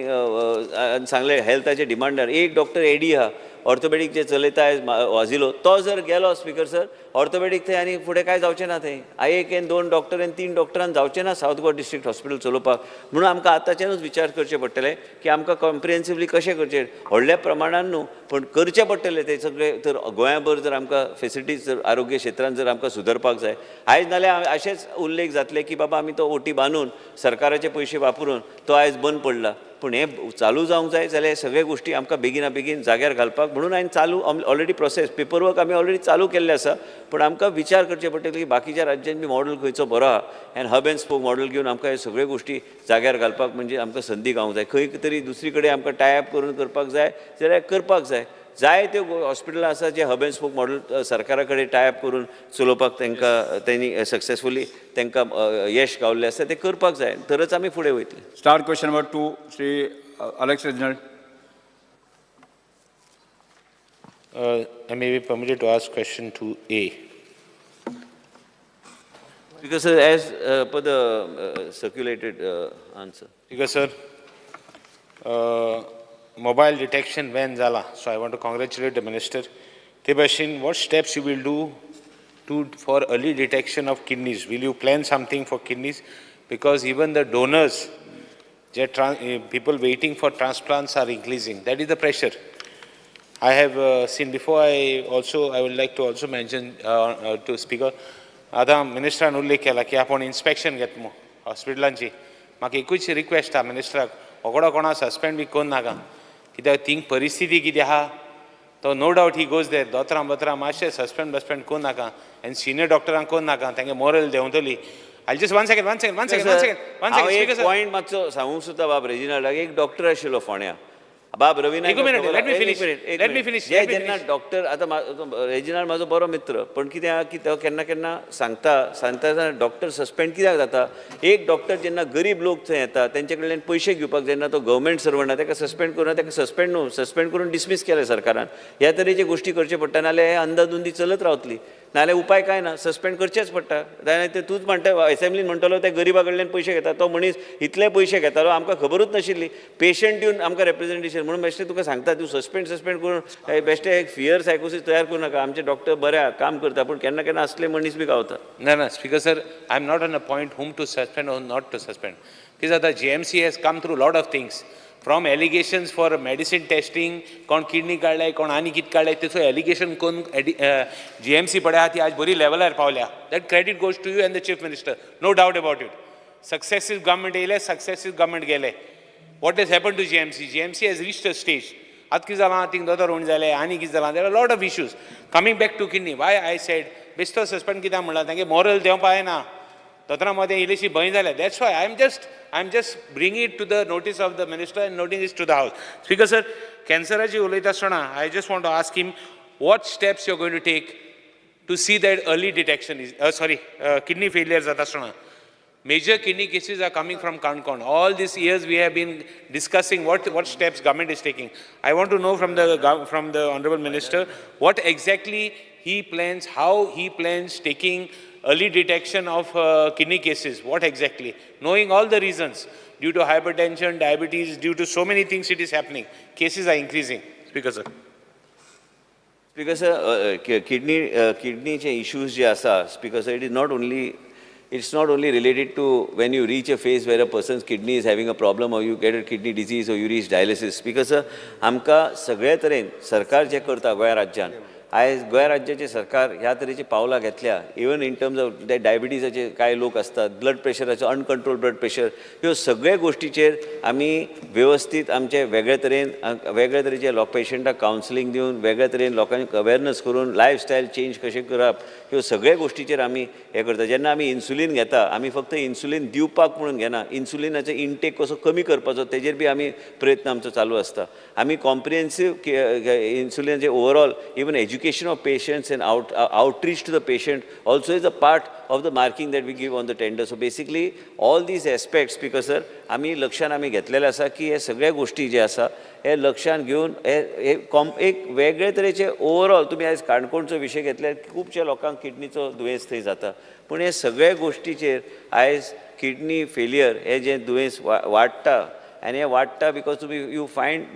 सांगले हेल्थाचे डिमांडार एक डॉक्टर एडी आहा, ऑर्थोपेडीक जे चलयता आयज वाजिलो, तो जर गेलो स्पिकर सर, ऑर्थोपेडीक थंय आनी फुडें कांय जावचें ना. थंय एक आनी दोन डॉक्टर आनी तीन डॉक्टरान जावचें ना सावथ गोवा डिस्ट्रिक्ट हॉस्पिटल चलोवपाक. म्हणून आमकां आतांच्यानूच विचार करचे पडटले की आमकां कॉम्प्रिहेन्सिवली कशें करचें, व्हडल्या प्रमाणान न्हू पण करचें पडटलें तें सगळें. तर गोंयाभर जर आमकां फेसिलिटीज जर आरोग्य क्षेत्रान जर आमकां सुदरपाक जाय आयज, नाल्यार अशेंच उल्लेख जातले की बाबा आमी तो ओटी बांदून सरकाराचे पयशे वापरून तो आयज बंद पडला. पूण हें चालू जावंक जाय जाल्यार हे सगळे गोश्टी आमकां बेगिना बेगीन जाग्यार घालपाक म्हणून हांवें चालू ऑलरेडी प्रोसेस पेपरवर्क आमी ऑलरेडी चालू केल्लें आसा. पूण आमकां विचार करचे पडटले की बाकीच्या राज्यांत बी मॉडल खंयचो बरो आहा आनी हब अँड स्पोक मॉडल घेवन आमकां हे सगळे गोश्टी जाग्यार घालपाक म्हणजे आमकां संदी गावंक जाय. खंय तरी दुसरी कडेन आमकां टाय अप करून करपाक जाय जाल्यार करपाक जाय. जाय त्यो हॉस्पिटलां आसा जे हब अँड स्पोक मॉडल सरकारा कडेन टाय अप करून चलोवपाक तांकां तेणी सक्सेसफुली तांकां यश गावल्लें आसा, तें करपाक जाय, तरच आमी फुडें वयतले. Star question number 2, Shri Alex Reginald. I may be permitted to ask question 2A. Because sir, as per the circulated answer. Because sir, mobile detection van जाला, so I want to congratulate the minister. ते भाशेन what steps you will do to for early detection of kidneys? Will you plan something for kidneys? Because even the donors, J people waiting for transplants are increasing. That is the pressure. I have seen before. I would like to also mention to speaker. आतां मिनिस्टरान उल्लेख केला की आपूण inspection घेता म्हूण हॉस्पिटलांची. म्हाका एकूच request आहा मिनिस्टराक, रोकडो कोणा सस्पेंड बी करूं नाका, कित्याक थिंग परिस्थिती कितें आहा तो no doubt he goes there. दोतरां बोतरां मातशें सस्पेंड बस्पेंड करूं नाका आनी सिनियर डॉक्टरांक करूं नाका, तेंगे moral देंवतली. I just one second, one second, one second, one second, one हांव सेकंड. एक पॉयंट मातसो सांगूंक सोदता बाब रेजिनाल्डाक. एक डॉक्टर आशिल्लो फोंड्या, बाब रवी नायक. एक minute, let me finish, let me finish, जे let me जेन्ना finish. Doctor आतां रेजिनाल्ड म्हाजो बरो मित्र, पण कितें आहा की तो केन्ना केन्ना सांगता सांगता आसतना डॉक्टर सस्पेंड कित्याक जाता. एक डॉक्टर जेन्ना गरीब लोक थंय येता, तेंचे कडल्यान पयशे घेवपाक जेन्ना तो गव्हर्मेंट सर्वंट आहा, ताका सस्पेंड करून, ताका सस्पेंड न्हू, सस्पेंड करून डिसमीस केलें सरकारान. ह्या तरेचे गोश्टी करचे पडटा, नाल्यार हे अंदाधुंदी चलत रावतली. नाजाल्यार उपाय कांय ना, सस्पेंड करचेंच पडटा. जाल्यार ते तूंच म्हणटा, एसेंब्लीन म्हणटलो ते गरिबा कडल्यान पयशे घेता. तो मनीस इतले पयशे घेतालो, आमकां खबरूच नाशिल्ली. पेशंट दिवन आमकां रेप्रेजेंटेशन म्हणून बेश्टें तुका सांगता, तूं सस्पेंड सस्पेंड करून बेश्टें एक फियर सायकोसीस तयार करूं नाका. आमचे डॉक्टर बरे आहा, काम करता, पूण केन्ना केन्ना असले मनीस बी गावता. ना ना, Speaker sir, I am not on a point whom to suspend or not to suspend. कितें जाता, GMC has come through lot of things, from allegations for medicine testing, कोण किडनी काडले, कोण आनी कितें काडले, तेचो एलिगेशन करून जीएमसी पळय आहा ती आज बरी लेवलार पावल्या. That credit goes to you and the Chief Minister, no doubt about it. Successive government येयले, सक्सेसीव गव्हर्मेंट गेले. What has happen to GMC? GMC has reached a stage. आतां कितें जालां, थिंग दोतोर उणें जाले, आनी कितें जालां, there are lot of issues. Coming back to kidney, why I said बेश्टो सस्पेंड कित्याक म्हणला, तांगे मोरल देंवपा येना. दोतोरां मदें इल्लीशी भंय जाल्या. That's why I am just bring it to the notice of the minister and notice to the house. Speaker sir, कॅन्सराची उलयता आसतना I just want to ask him what steps you going to take to see that early detection is, sorry, kidney failure जाता आसतना. Major kidney cases are coming from Canacona. All these years we have been discussing what steps government is taking. I want to know from the Honorable Minister what exactly he plans, how he plans taking early detection of kidney cases, what exactly, knowing all the reasons, due to hypertension, diabetes, due to so many things it is happening. Cases are increasing. Speaker sir. Speaker sir, किडनीचे issues जे आसा, Speaker sir, it's not only related to when you reach a phase where a person's kidney is having a problem or you get a kidney disease or you reach dialysis. Because आमकां सगळे तरेन सरकार जें करता गोंया राज्यान, आयज गोंया राज्याचें सरकार ह्या तरेची पावलां घेतल्या, इवन इन टर्म्स ऑफ ते डायबिटीजाचे कांय लोक आसतात, ब्लड प्रेशराचो, अनकंट्रोल ब्लड प्रेशर, ह्यो सगळ्या गोश्टीचेर आमी वेवस्थीत आमचे वेगळे तरेन, वेगळे तरेचे लोक पेशंटाक कावन्सिलींग दिवन, वेगळे तरेन लोकांक अवेरनस करून लायफस्टायल चेंज कशें करप, ह्यो सगळ्या गोश्टीचेर आमी हें करता. जेन्ना आमी इन्सुलीन घेता, आमी फक्त इन्सुलीन दिवपाक म्हणून घेना, इन्सुलिनाचो इंटेक कसो कमी करपाचो तेजेर बी आमी प्रयत्न आमचो चालू आसता. आमी कॉम्प्रिहेन्सीव इन्सुलिनाचे overall even education of patients and outreach to the patient also is a part of the marking that we give on the tender. So basically all these aspects, Speaker sir, आमी लक्षान आमी घेतलेले आसा की हे सगळ्या गोश्टी जे आसा हे लक्षान घेवन हे कॉम एक वेगळे तरेचे ओवरऑल. तुमी आयज काणकोणचो विशय घेतल्यार खुबशे लोकांक किडनीचो दुयेंस थंय जाता, पूण हे सगळे गोश्टीचेर आयज किडनी फेलियर हे जें दुयेंस वाडटा आनी हें वाडटा because तुमी you find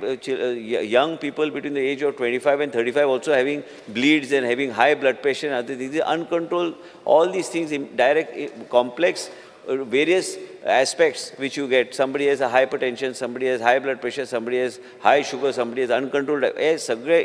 young people between the age of 25 and 35 also having bleeds and having high blood pressure and other things, uncontrolled, all these things in direct complex various aspects which you get. Somebody has a hypertension, somebody has high blood pressure, somebody has high sugar, somebody has uncontrolled. सगळे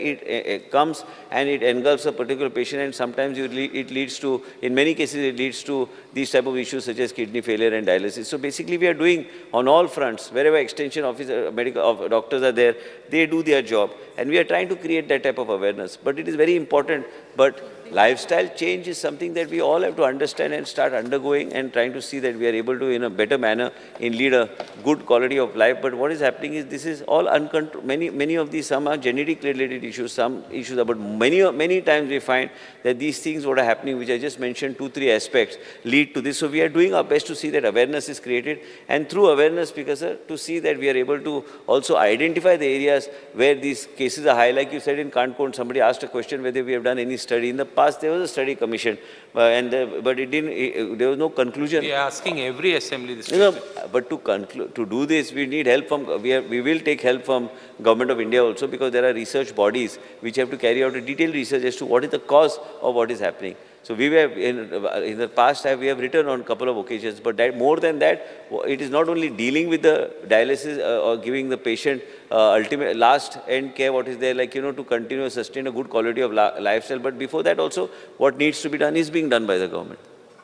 it comes and it engulfs a particular patient and sometimes it leads to, in many cases it leads to these type of issues such as kidney failure and dialysis. So basically we are doing on all fronts, wherever extension officer, medical of doctors are there, they do their job and we are trying to create that type of awareness. But it is very important, but lifestyle change is something that we all have to understand and start undergoing and trying to see that we are able to in a better manner in lead a good quality of life. But what is happening is this is all uncontrolled. Many, many of these, some are genetic related issues, some issues, but many, many times we find that these things what are happening, which I just mentioned, 2-3 aspects lead to this. So we are doing our best to see that awareness is created, and through awareness, because sir, to see that we are able to also identify the areas where these cases are high. Like you said in Canacona, somebody asked a question whether we have done any study. In the past, there was a study commission, but it didn't, there was no conclusion. We are asking every assembly this question. But to conclude, to do this, we need help from, we will take help from Government of India also, because there are research bodies which have to carry out a detailed research as to what is the cause of what is happening. So we have, in the past, we have written on a couple of occasions, but that, more than that, it is not only dealing with the dialysis or giving the patient ultimate last end care, what is there, to continue sustain a good quality of lifestyle. But before that also, what needs to be done is being done by the government.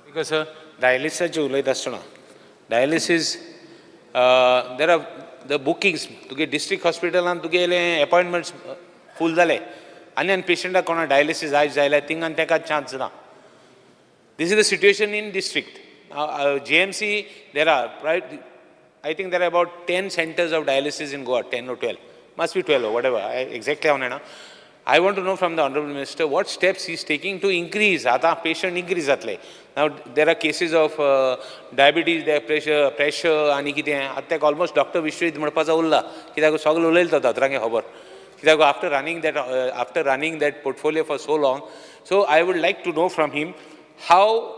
Because sir, dialysis उलयता आसतना, dialysis, there are the bookings, तुगे district हॉस्पिटलान तुगेले अपॉयंटमेंट्स फूल जाले आनी आनी पेशंटाक कोणा डायलिसीस आयज जाय जाल्यार थिंगान तेका चान्स ना. This is the situation in district. GMC, there are, right, I think there are about 10 centers of dialysis in Goa, 10 or 12. Must be 12 or whatever, I exactly हांव जाणा. I want to know from the Honorable Minister what steps he is taking to increase, आतां patient increase जातले. Now, there are cases of diabetes, there pressure आनी कितें, आतां तेका almost Doctor Vishwajit म्हणपाचो उरला, कित्याक सगळें उलयलो तो दोतोरांगे खबर. कित्याक after running that portfolio for so long, so I would like to know from him how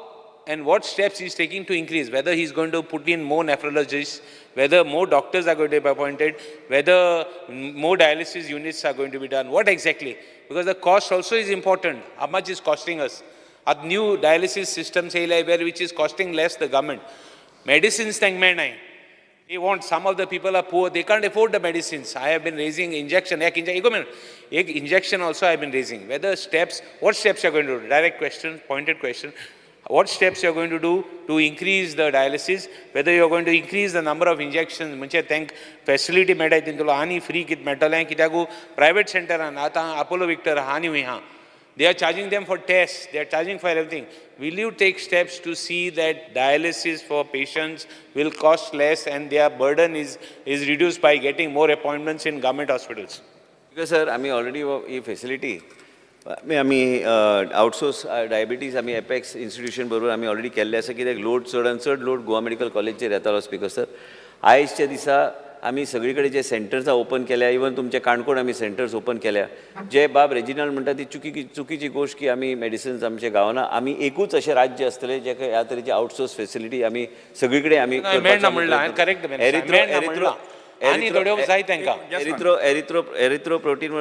and what steps he is taking to increase, whether he is going to put in more nephrologists, whether more doctors are going to be appointed, whether more dialysis units are going to be done, what exactly? Because the cost also is important, how much is costing us? A new dialysis system say where which is costing less the government. Medicines thank मेळनाय. They want, some of the people are poor, they can't afford the medicines. I have been raising injection, ek injection also I have been raising. Whether steps, what steps you are going to do? Direct question, pointed question. What steps you are going to do to increase the dialysis, whether you are going to increase the number of injections, म्हणजे तांकां facility मेळटा तितूंतलो आनी free कितें मेळटलें कित्याक private सेंटरान आतां Apollo Victor आहा आनी खंय आहा, they are charging them for test, they are charging for everything. Will you take steps to see that dialysis for patients will cost less and their burden is reduced by getting more appointments in government hospitals? Because sir, आमी already ही facility आमी outsource diabetes आमी apex institution बरोबर आमी already केल्ले आसा कित्याक load चड आनी चड लोड गोवा मेडिकल कॉलेजीचेर येतालो स्पीकर सर. आयजच्या दिसा आमी सगळी कडेन जे सेंटर्स ओपन केल्या, इवन तुमचे काणकोण आमी सेंटर्स ओपन केल्या. जे बाब रेजिनल म्हणटा ती चुकीची गोश्ट की आमी मेडिसिन्स आमच्या गांवांना, आमी एकूच अशें राज्य आसतलें जेका ह्या तरेची आउटसोर्स फेसिलिटी आमी सगळी कडेन आमी एरिथ्रो प्रोटीन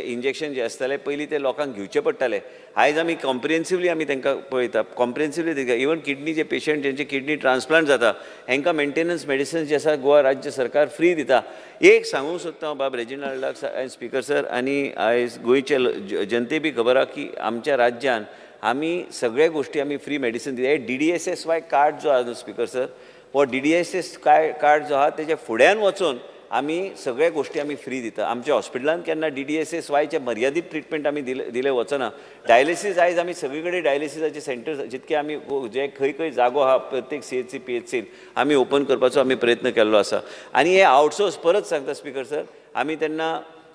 इंजेक्शन जे आसतालें पयलीं ते लोकांक घेवचें पडटालें. आयज आमी कॉम्प्रिहेन्सिवली आमी तांकां पळयता, कॉम्प्रिहेन्सिवली इवन किडनी जे पेशंट जेंचे किडनी ट्रान्सप्लांट जाता हांकां मेंटेनन्स मेडिसिन्स जे आसा गोवा राज्य सरकार फ्री दिता. एक सांगूंक सोदता हांव बाब रेजिनाल्डाक आनी स्पीकर सर आनी आयज गोंयचे जनते बी खबर आहा की आमच्या राज्यान आमी सगळ्या गोश्टी आमी फ्री मेडिसीन दिता. DDSSY card जो आहा न्हू स्पीकर सर, हो DDSS card जो आहा तेच्या फुड्यान वचून आमी सगळ्या गोश्टी आमी फ्री दिता. आमच्या हॉस्पिटलान केन्ना DDSSYचे मर्यादीत ट्रिटमेंट आमी दिले वचना. डायलिसीस आयज आमी सगळी कडेन डायलिसिसाचे सेंटर्स जितके आमी जे खंय खंय जागो आहा प्रत्येक CHC PHC आमी ओपन करपाचो आमी प्रयत्न केल्लो आसा. आनी हे आउटसोर्स परत सांगता स्पीकर सर, आमी तेन्ना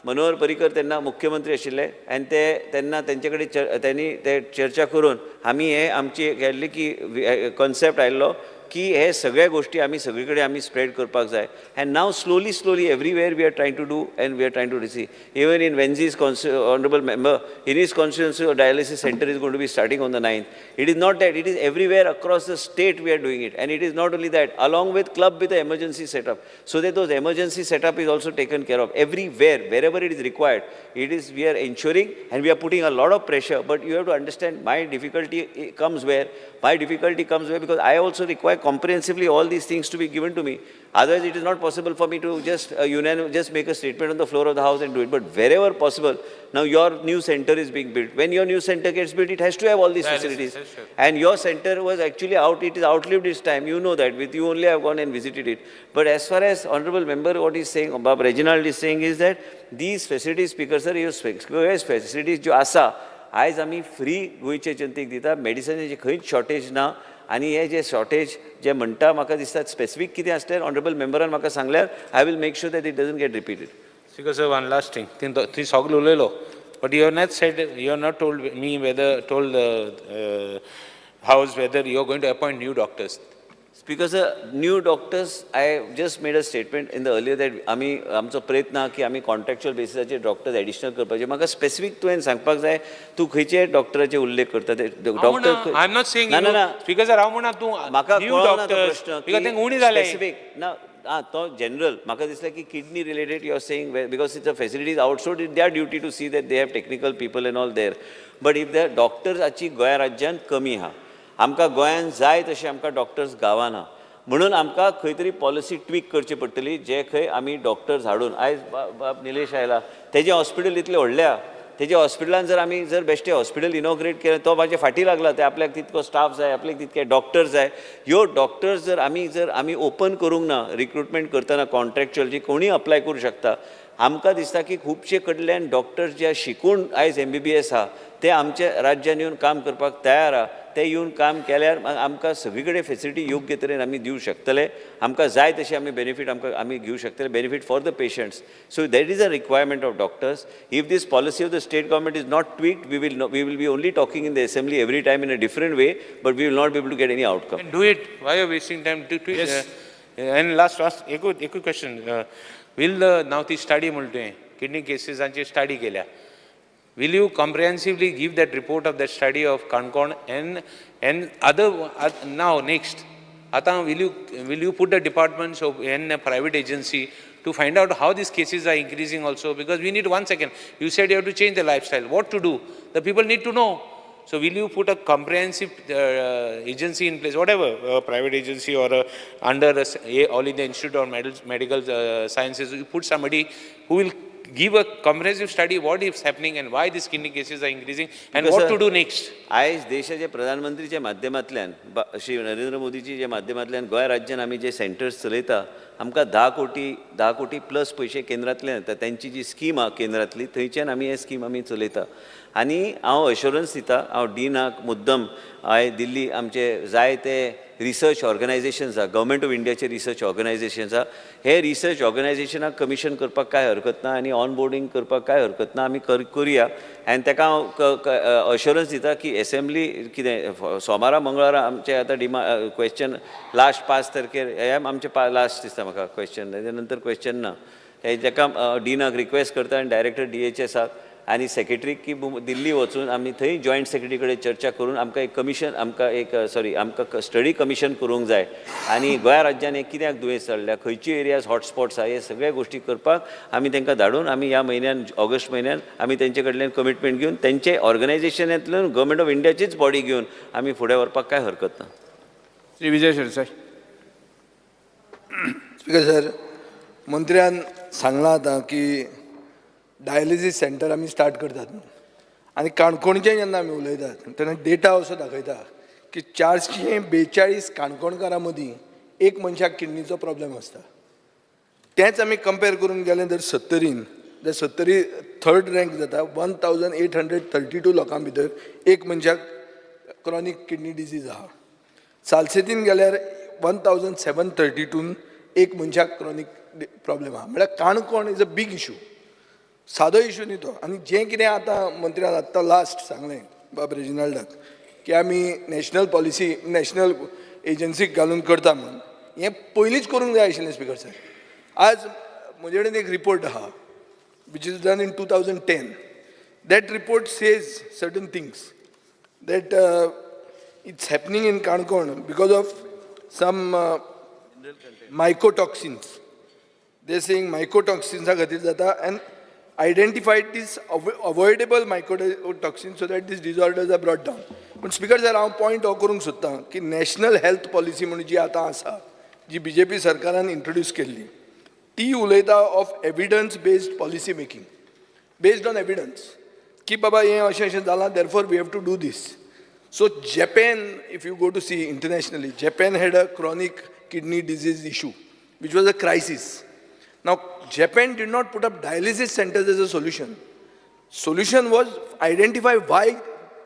मनोहर पर्रीकर तेन्ना मुख्यमंत्री आशिल्ले आनी ते तेन्ना तेंचे कडेन तेणी ते चर्चा करून आमी हे आमची केल्ली की कॉन्सेप्ट आयिल्लो की हे सगळ्या गोश्टी आमी सगळी कडेन आमी स्प्रेड करपाक जाय. And now slowly slowly everywhere we are trying to do and we are trying to receive. Even in Venzy's honourable member in his constituency dialysis centre is going to be starting on the 9th. It is not that, it is everywhere across the state we are doing it. And it is not only that, along with club with emergency setup, so that those emergency setup is also taken care of everywhere, wherever it is required. It is, we are ensuring and we are putting a lot of pressure. But you have to understand my difficulty comes where, my difficulty comes where because I also require comprehensively all these things to be given to me. Otherwise, it is not possible for me to just just make a statement on the floor of the house and do it. But wherever possible, now your new center is being built. When your new center gets built, it has to have all these facilities. And your center was actually out, it is outlived its time. You know that. With you only I have gone and visited it. But as far as honorable member, what he's saying, Bob Reginald is saying is that these facilities, speaker sir, your facilities jo asa, आयज आमी free गोंयचे जनतेक दिता. मेडिसिनाची खंयच shortage ना. आनी हे जे shortage जे म्हणटा म्हाका दिसता स्पेसिफीक कितें आसल्यार ऑनरेबल मेंबरान म्हाका सांगल्यार I will make sure that it doesn't get repeated. Speaker sir, one last thing. थंय सगळें उलयलो, but you have not said, you have not told me whether, told the house whether you are going to appoint new doctors. Speaker sir, new doctors, I just made a statement in the earlier that आमी आमचो प्रयत्न आहा की आमी contractual बेसिसाचेर doctors additional करपाचे. म्हाका specific तुवें सांगपाक जाय तूं खंयचे डॉक्टराचे उल्लेख करता ते doctor. I am not saying ना स्पीकर सर, हांव म्हणा तूं म्हाका न्यू डॉक्टर्स because तांकां उणी जाले स्पेसिफीक ना. आं, तो जनरल म्हाका दिसलें की kidney related you are saying because it's a facilities outsource, it their duty to see that they have technical people and all there. But if the डॉक्टर्साची गोंया राज्यांत कमी आहा, आमकां गोंयान जाय तशें आमकां डॉक्टर्स गावना, म्हणून आमकां खंय तरी पॉलिसी ट्वीक करची पडटली जे खंय आमी डॉक्टर्स हाडून. आयज बाब निलेश आयला, तेजें हॉस्पिटल इतलें व्हडलें आहा, तेजे हॉस्पिटलान जर आमी जर बेश्टें हॉस्पिटल इनॉग्रेट केलें, तो म्हाजे फाटीं लागला, ते आपल्याक तितको स्टाफ जाय, आपल्याक तितके डॉक्टर्स जाय. ह्यो डॉक्टर्स जर आमी ओपन करूंक ना रिक्रुटमेंट करतना कॉन्ट्रॅक्च्युअल जी कोणीय अप्लाय करूं शकता. आमकां दिसता की खुबशे कडल्यान डॉक्टर्स जे शिकून आयज MBBS आहा ते आमच्या राज्यान येवन काम करपाक तयार आहा. ते येवन काम केल्यार आमकां सगळी कडेन फेसिलिटी योग्य तरेन आमी दिवं शकतले. आमकां जाय तशें आमी बेनिफीट आमकां आमी घेवं शकतले, benefit for the patients. So that is a requirement of doctors. If this policy of the state government is not tweaked, we will be only talking in the assembly every time in a different way, but we will not be able to get any outcome. Do it. Why are wasting time to tweak? And last एकूय question. Will now ती study म्हणटा तुवें, kidney केसीसांची study केल्या. Will you comprehensively give that report of that study of Canacona and other now next आतां will you put the departments of and private agency to find out how these cases are increasing also? Because we need, one second, you said you have to change the lifestyle. What to do? The people need to know. So will you put a comprehensive agency in place, whatever, a private agency or a, under a All India Institute of Medical Sciences, you put somebody who will give a comprehensive study what is happening and why these kidney cases are increasing and Because, what sir, to do next. आयज देशाचे प्रधानमंत्रीच्या माध्यमांतल्यान श्री नरेंद्र मोदीजी माध्यमांतल्यान गोंय राज्यान आमी जे centres चलयता आमकां 10 कोटी प्लस पयशे केंद्रांतल्यान येता. तेंची जी स्कीम आहा केंद्रांतली, थंयच्यान आमी हे स्कीम आमी चलयता आनी हांव अश्योरन्स दिता, हांव डिनाक मुद्दम हांवें दिल्ली आमचे जायते रिसर्च ऑर्गनायझेशन्स आहा, गव्हर्मेंट ऑफ इंडियाचे रिसर्च ऑर्गनायझेशन्स आहा, हे रिसर्च ऑर्गनायझेशनाक कमिशन करपाक कांय हरकत ना आनी ऑन बोर्डींग करपाक कांय हरकत ना. आमी करुया आनी ताका हांव अश्योरन्स दिता की एसेंब्ली कितें सोमारा मंगळारा आमचे आतां डिमा क्वेश्चन लास्ट 5 तारखेर हे आमचे लास्ट दिसता म्हाका क्वेश्चन, तेजे नंतर क्वेश्चन ना. हे ताका डिनाक रिक्वेस्ट करता आनी डायरेक्टर डीएचएसाक आनी सेक्रेटरीक की दिल्ली वचून आमी थंय जॉयंट सेक्रेटरी कडेन चर्चा करून आमकां एक कमिशन, आमकां एक, सॉरी, आमकां स्टडी कमिशन करूंक जाय आनी गोंया राज्यान हें कित्याक दुयेंस चडल्या, खंयची एरियाज हॉटस्पॉट्स आहा, हे सगळे गोश्टी करपाक आमी तांकां धाडून आमी ह्या म्हयन्यान, ऑगस्ट म्हयन्यान आमी तेंचे कडल्यान कमिटमेंट घेवन, तेंचे ऑर्गनायझेशनांतल्यान गव्हर्मेंट ऑफ इंडियाचीच बॉडी घेवन आमी फुडें व्हरपाक कांय हरकत ना. श्री विजय सरदेसाय. स्पीकर सर, मंत्र्यान सांगलां आतां की डायलिसीस सेंटर आमी स्टार्ट करतात म्हणून आनी काणकोणचें जेन्ना आमी उलयतात तेन्ना डेटा असो दाखयता की 442 काणकोणकारां मदीं एक मनशाक किडनीचो प्रॉब्लेम आसता. तेंच आमी कंपेर करूंक गेलें जर सत्तरीन जाल्यार सत्तरी थर्ड रँक जाता. 1832 लोकां भितर एक मनशाक क्रॉनीक किडनी डिजीज आहा. सालसेतीन गेल्यार 1732न एक मनशाक क्रॉनीक प्रॉब्लेम आहा. म्हळ्यार Canacona is a big issue, सादो इशू न्ही तो. आनी जें कितें आतां मंत्र्यान आत्तां लास्ट सांगलें बाब रेजिनाल्डाक की आमी नॅशनल पॉलिसी, नॅशनल एजन्सीक घालून करता म्हणून, हें पयलींच करूंक जाय आशिल्लें. स्पिकर सर, आज म्हजे कडेन एक रिपोर्ट आहा which is done in 2010. That report says certain things, that it's happening in Canacona because of some mycotoxins. They're saying mycotoxins खातीर जाता and identified these avoidable mycotoxins so that these disorders are brought down. पूण speaker sir, हांव point हो करूंक सोदतां की national health policy म्हणून जी आतां आसा, जी बीजेपी सरकारान इंट्रोड्यूस केल्ली, ती उलयता of evidence based policy making, based on evidence की बाबा हें अशें अशें जालां, therefore we have to do this. So Japan, if you go to see internationally, Japan had a chronic kidney disease issue which was a crisis. Now, Japan did not put up dialysis centers as a solution. Solution was identify why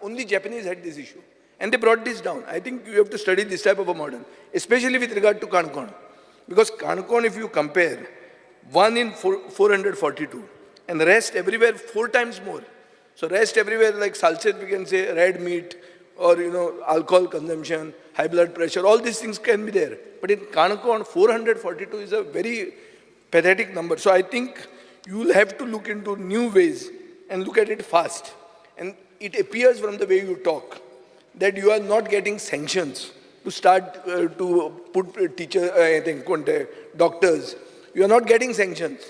only Japanese had this issue. And they brought this down. I think you have to study this type of a model, especially with regard to Canacona. Because Canacona, if you compare, 1 in 442, and the rest everywhere four times more. So rest everywhere, like Salcete, we can say red meat, or alcohol consumption, high blood pressure, all these things can be there. But in Canacona, 442 is a very pathetic number. So I think you will have to look into new ways and look at it fast. And it appears from the way you talk that you are not getting sanctions to start to put teacher, I think, कोणते, doctors. You are not getting sanctions.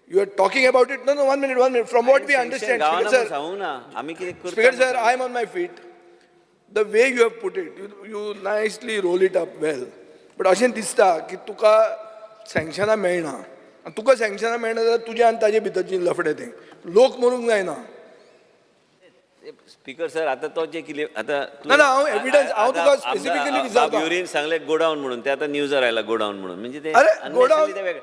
You are talking about it. No, one minute, one minute. From what we understand, Speaker sir, सांगू ना आमी कितें करता. Speaker sir, I am on my feet. The way you have put it, you nicely roll it up well. But अशें दिसता की तुका सँक्शनां मेळना आनी तुका सँक्शनां मेळना जाल्यार तुज्या आनी ताजे भितरची लफडें तें. लोक मरूंक जायना. स्पीकर सर, आता तो जे कितें आता ना, ना, हांव evidence, हांव तुका specifically विचारता. युरीन सांगले गोडाऊन म्हणून, ते आता न्यूजार आयला गोडाऊन म्हणून, म्हणजे ते अरे, unnecessary godown- ते वेगळें.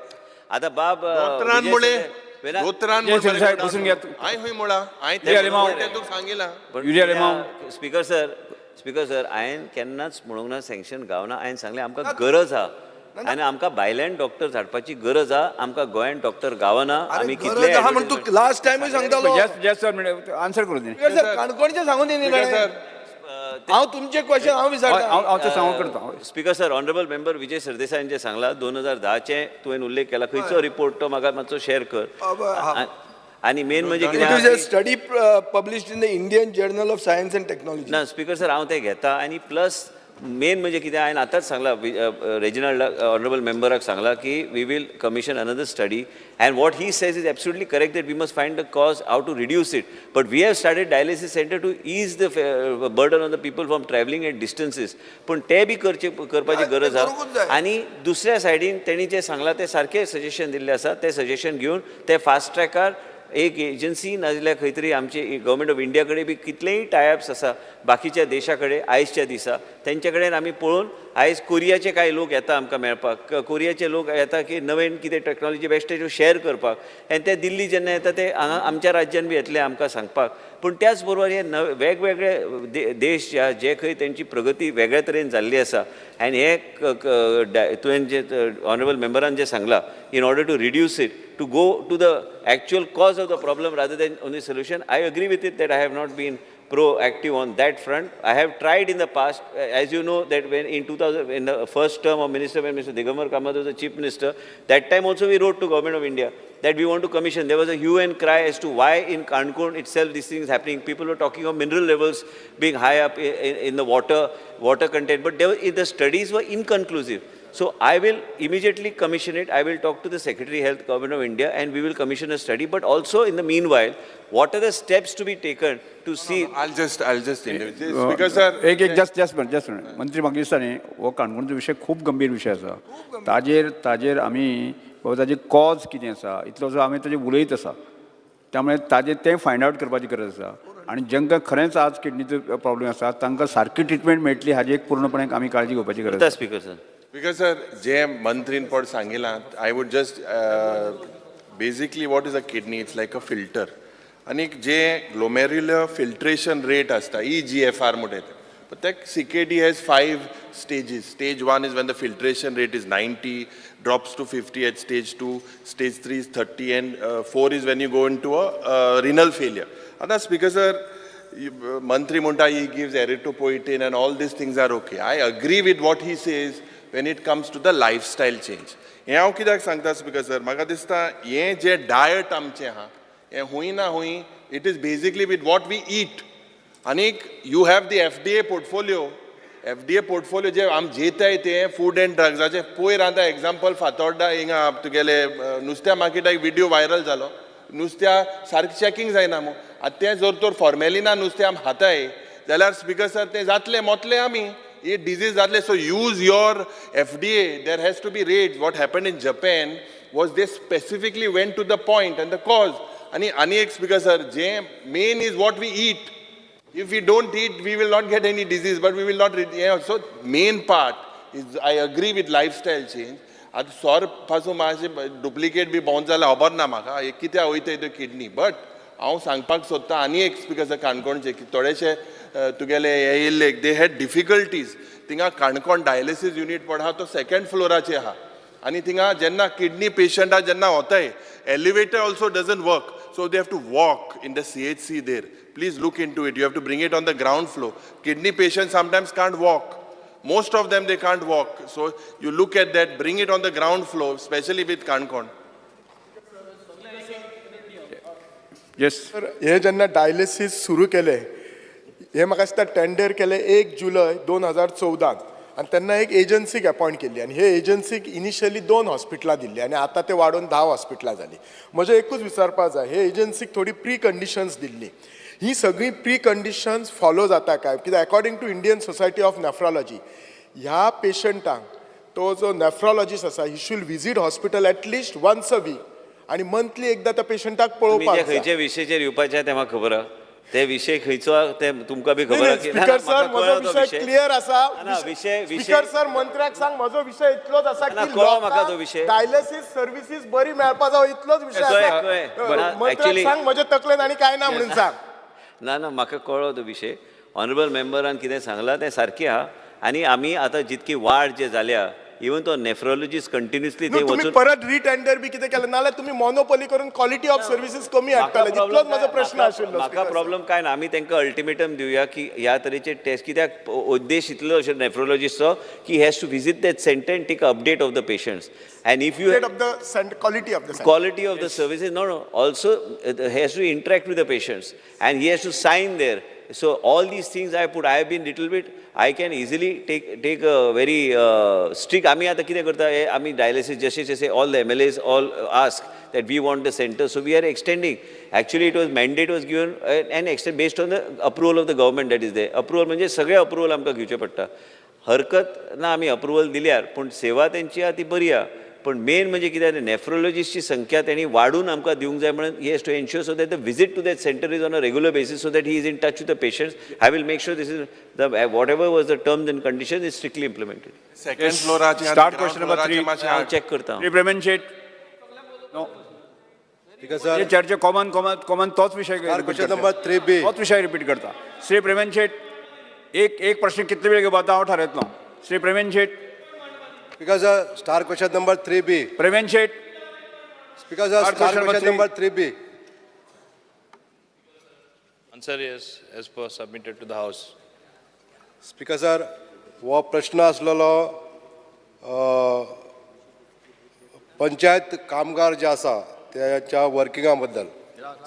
आता बाब दोतोरान विजय मुळे दोतोरान जय सरदेसाय, बसून घ्या. हांवें खंय म्हळां? हांवें जय अलिमाव. तें तुका सांगिलां. Yuri Alemao. Speaker sir, speaker sir, हांवें केन्नाच म्हणूंक ना सँक्शन गावना. हांवें सांगलें आमकां गरज आहा आनी आमकां भायल्यान डॉक्टर हाडपाची गरज आहा. आमकां गोंयान डॉक्टर गावना. आमी अरे, गरज आहा म्हण तूं लास्ट टायमूय सांगतालो. जस्ट जस्ट आन्सर करू दी. स्पीकर सर, काणकोणचें सांगून दी न्ही स्पीकर ताणें. सर, हांव तुमचें क्वेश्चन हांव विचारता. हांव तें सांगू करता. Speaker sir, honourable member Vijay सरदेसायान जे सांगला, 2010चें तुवें उल्लेख केला, खंयचो रिपोर्ट तो म्हाका मातसो शेअर कर. हा. आनी मेन म्हणजे It is a कितें study published in the Indian Journal of Science and Technology. ना स्पीकर सर, हांव तें घेता आनी प्लस मेन म्हणजे कितें, हांवें आतांच सांगलां रेजिनाल्ड ऑनरेबल मेंबराक सांगलां की we will commission another study, and what he says is absolutely correct, that we must find the cause, how to reduce it. But we have started dialysis centre to ease the burden on the people from travelling at distances. पूण ते बी करचे करपाची गरज करूंकूच जाय. आहा. आनी दुसऱ्या सायडीन तेणी जें सांगलां तें सारकें सजेशन दिल्लें आसा. तें सजेशन घेवन ते फास्ट ट्रॅकार एक एजन्सी नाजाल्यार खंय तरी आमचे गव्हर्मेंट ऑफ इंडिया कडेन बी कितलेय टायअप्स आसा बाकीच्या देशा कडेन, आयजच्या दिसा तेंच्या कडेन आमी पळोवन, आयज कोरियाचे कांय लोक येता आमकां मेळपाक, कोरियाचे लोक येता की नवीन कितें टॅक्नॉलॉजी बेश्टे शेअर करपाक, आनी ते दिल्ली जेन्ना येता ते हांगा आमच्या राज्यान बी येतले आमकां सांगपाक. पूण त्याच बरोबर हे नवे वेगवेगळे देश जे आहा, जे खंय तेंची प्रगती वेगळ्या तरेन जाल्ली आसा, आनी हे तुवें जे ऑनरेबल मेंबरान जें सांगलां, in order to reduce it, to go to the actual cause of the problem rather than only solution, I agree with it that I have not been proactive on that front. I have tried in the past, as you know, that when in 2000, in the first term of minister, when Mr. Digambar Kamath was the chief minister, that time also we wrote to Government of India that we want to commission. There was a hue and cry as to why in Canacona itself this thing is happening. People were talking of mineral levels being high up in the water content, but the studies were inconclusive. So I will immediately commission it. I will talk to the Secretary Health, Government of India, and we will commission a study. But also in the meanwhile, what are the steps to be taken to see? I'll just Speaker sir. एक एक just just minute, just minute. मंत्री, म्हाका दिसता न्ही, हो काणकोणचो विशय खूब गंभीर विशय आसा. ताजेर आमी बाबा ताजी कॉज कितें आसा इतलो आमी ताजेर उलयत आसा, त्यामुळे ताजेर तें फायंड आवट करपाची गरज आसा. आनी जांकां खरेंच आज किडनीचो प्रॉब्लेम आसा तांकां सारकी ट्रिटमेंट मेळटली हाजी एक पूर्णपणे आमी काळजी घेवपाची गरज आसा. Speaker sir. Because sir, जे मंत्रीन पड सांगिलां, I would just basically, what is a kidney? It's like a filter. आनी जे ग्लोमेरुलर फिल्ट्रेशन रेट आसता, ईजीएफआर म्हणटा ते, but that CKD has five stages. Stage one is when the filtration rate is 90, drops to 50 at stage two, stage three is 30, and four is when you go into a renal failure. आतां speaker sir, मंत्री म्हणटा he gives erythropoietin and all these things are okay. I agree with what he says when it comes to the lifestyle change. हें हांव कित्याक सांगता speaker sir, म्हाका दिसता हें जें डायट आमचें आहा, हें हूंय ना हूंय it is basically with what we eat. आनीक you have the FDA portfolio. FDA portfolio जे आम जेताय ते फूड एंड ड्रग्साचे. पयर आतां एग्जाम्पल, फातोर्डा हिंगा तुगेले नुस्त्या मार्केटाक विडियो व्हायरल जालो. नुस्त्या सारकें चॅकींग जायना मू. आतां तें जर तर फॉर्मेलिना नुस्तें आमी खाताय जाल्यार स्पीकर सर, तें जातलें, मोतले आमी, ही डिजीज जातले. So use your FDA. There has to be raids. What happen in Japan was they specifically went to the point and the cause. आनी एक speaker sir, J main is what we eat. If we don't eat, we will not get any disease, but we will not. Yeah, so main part is I agree with lifestyle change. आतां सोर पासून मातशें duplicate बी भोंवत जाल्यार खबर ना म्हाका हे कित्याक वयता त्यो किडनी. बट हांव सांगपाक सोदतां आनी एक स्पीकर सर, काणकोणचे की थोडेशे तुगेले हे येयल्ले, they had difficulties. थिंगा काणकोण डायलिसीस युनीट पड आहा, तो सेकंड फ्लोराचेर आहा आनी थिंगा जेन्ना किडनी पेशंटा जेन्ना वताय, elevator also doesn't work, so they have to walk in the CHC there. Please look into it. You have to bring it on the ground floor. Kidney patients sometimes can't walk. Most of them, they can't walk. So you look at that, bring it on the ground floor, especially with Canacona. Yes. तर हे जेन्ना dialysis सुरू केलें, हे म्हाका दिसता tender केलें 1 जुलय 2014न आनी तेन्ना एक एजन्सीक अपॉयंट केल्ली आनी हे एजन्सीक इनिशियली दोन हॉस्पिटलां दिल्ली आनी आतां ते वाडोवन 10 हॉस्पिटलां जालीं. म्हजें एकूच विचारपा जाय, हे एजन्सीक थोडी प्री कंडिशन्स दिल्ली, ही सगळीं प्री कंडिशन्स फॉलो जाता काय? कित्याक according to Indian Society of Nephrology, ह्या पेशंटांक तो जो नेफ्रॉलॉजिस्ट आसा, he should visit hospital at least once a week आनी मंथली एकदां त्या पेशंटाक तुमी पळोवपाक जे जाय. खंयच्या विशयाचेर येवपाचें तें म्हाका खबर आहा. ते विशय खंयचो आहा ते तुमकां बी खबर आहा की स्पीकर सर, म्हजो विशय क्लियर आसा. ना, विशय- स्पीकर सर, मंत्र्याक सांग, म्हजो विशय इतलोच आसा ना, की कळ्ळो म्हाका तो विशय. डायलिसीस सर्विसीस बरी मेळपा जाय, इतलोच विशय कळ्ळें, आसा. कळ्ळें. ना, मंत्र्याक सांग, म्हजे तकलेन आनी काय ना म्हणून सांग. ना ना, म्हाका कळ्ळो तो विशय. ऑनरेबल मेंबरान कितें सांगलां तें सारकें आहा आनी आमी आतां जितकी वाड जे जाल्या इवन तो नेफ्रोलॉजिस्ट कंटिन्युअसली न्हू थंय तुमी वचून परत रिटेंडर बी कितें केलें नाल्यार तुमी मोनोपोली करून क्वॉलिटी ऑफ सर्विसीस कमी हाडटले तितलोच म्हजो प्रश्न आशिल्लो म्हाका Speaker sir. Problem काय ना आमी तांकां अल्टिमेटम दिवया की ह्या तरेचे टेस्ट कित्याक उद्देश इतलो अशें नेफ्रोलॉजिस्टचो की has to visit that centre and take update of the patients and if you State of the quality of the center. Quality of the services no no also has to interact with the patients and he has to sign there so all these things I put I have been little bit I can easily take a very strict आमी आतां कितें करता हे आमी dialysis जशे जशे all the MLAs all ask that we want the center so we are extending actually it was mandate was given and extend based on the approval of the government that is the approval म्हणजे सगळे approval आमकां घेवचें पडटा हरकत ना आमी approval दिल्यार पूण सेवा तेंची आहा ती बरी आहा पण मेन म्हणजे कितें नेफ्रोलॉजिस्टची संख्या तेणी वाडून आमकां दिवंक जाय म्हणून he has to ensure so that the visit to that center is on a regular basis so that he is in touch with the patients I will make sure this is the whatever was the terms and condition is strictly implemented second फ्लोराचे Start question number three. हांव check करता श्री प्रेमेन शेट no Speaker sir, हे चर्चे common common common तोच विशय Star repeat question करता. number 3B. तोच विशय repeat करता श्री प्रेमेन शेट एक एक प्रश्न कितले वेळ घेवपा हांव थारायतलो श्री प्रेमेन शेट Speaker sir, star question number 3B. Premen Shet Speaker sir, Star star question number question three. Number 3B. Answer is as per submitted to the House. Speaker sir, हो प्रश्न आसलेलो पंचायत कामगार जे आसा तेच्या वर्किंगा बद्दल.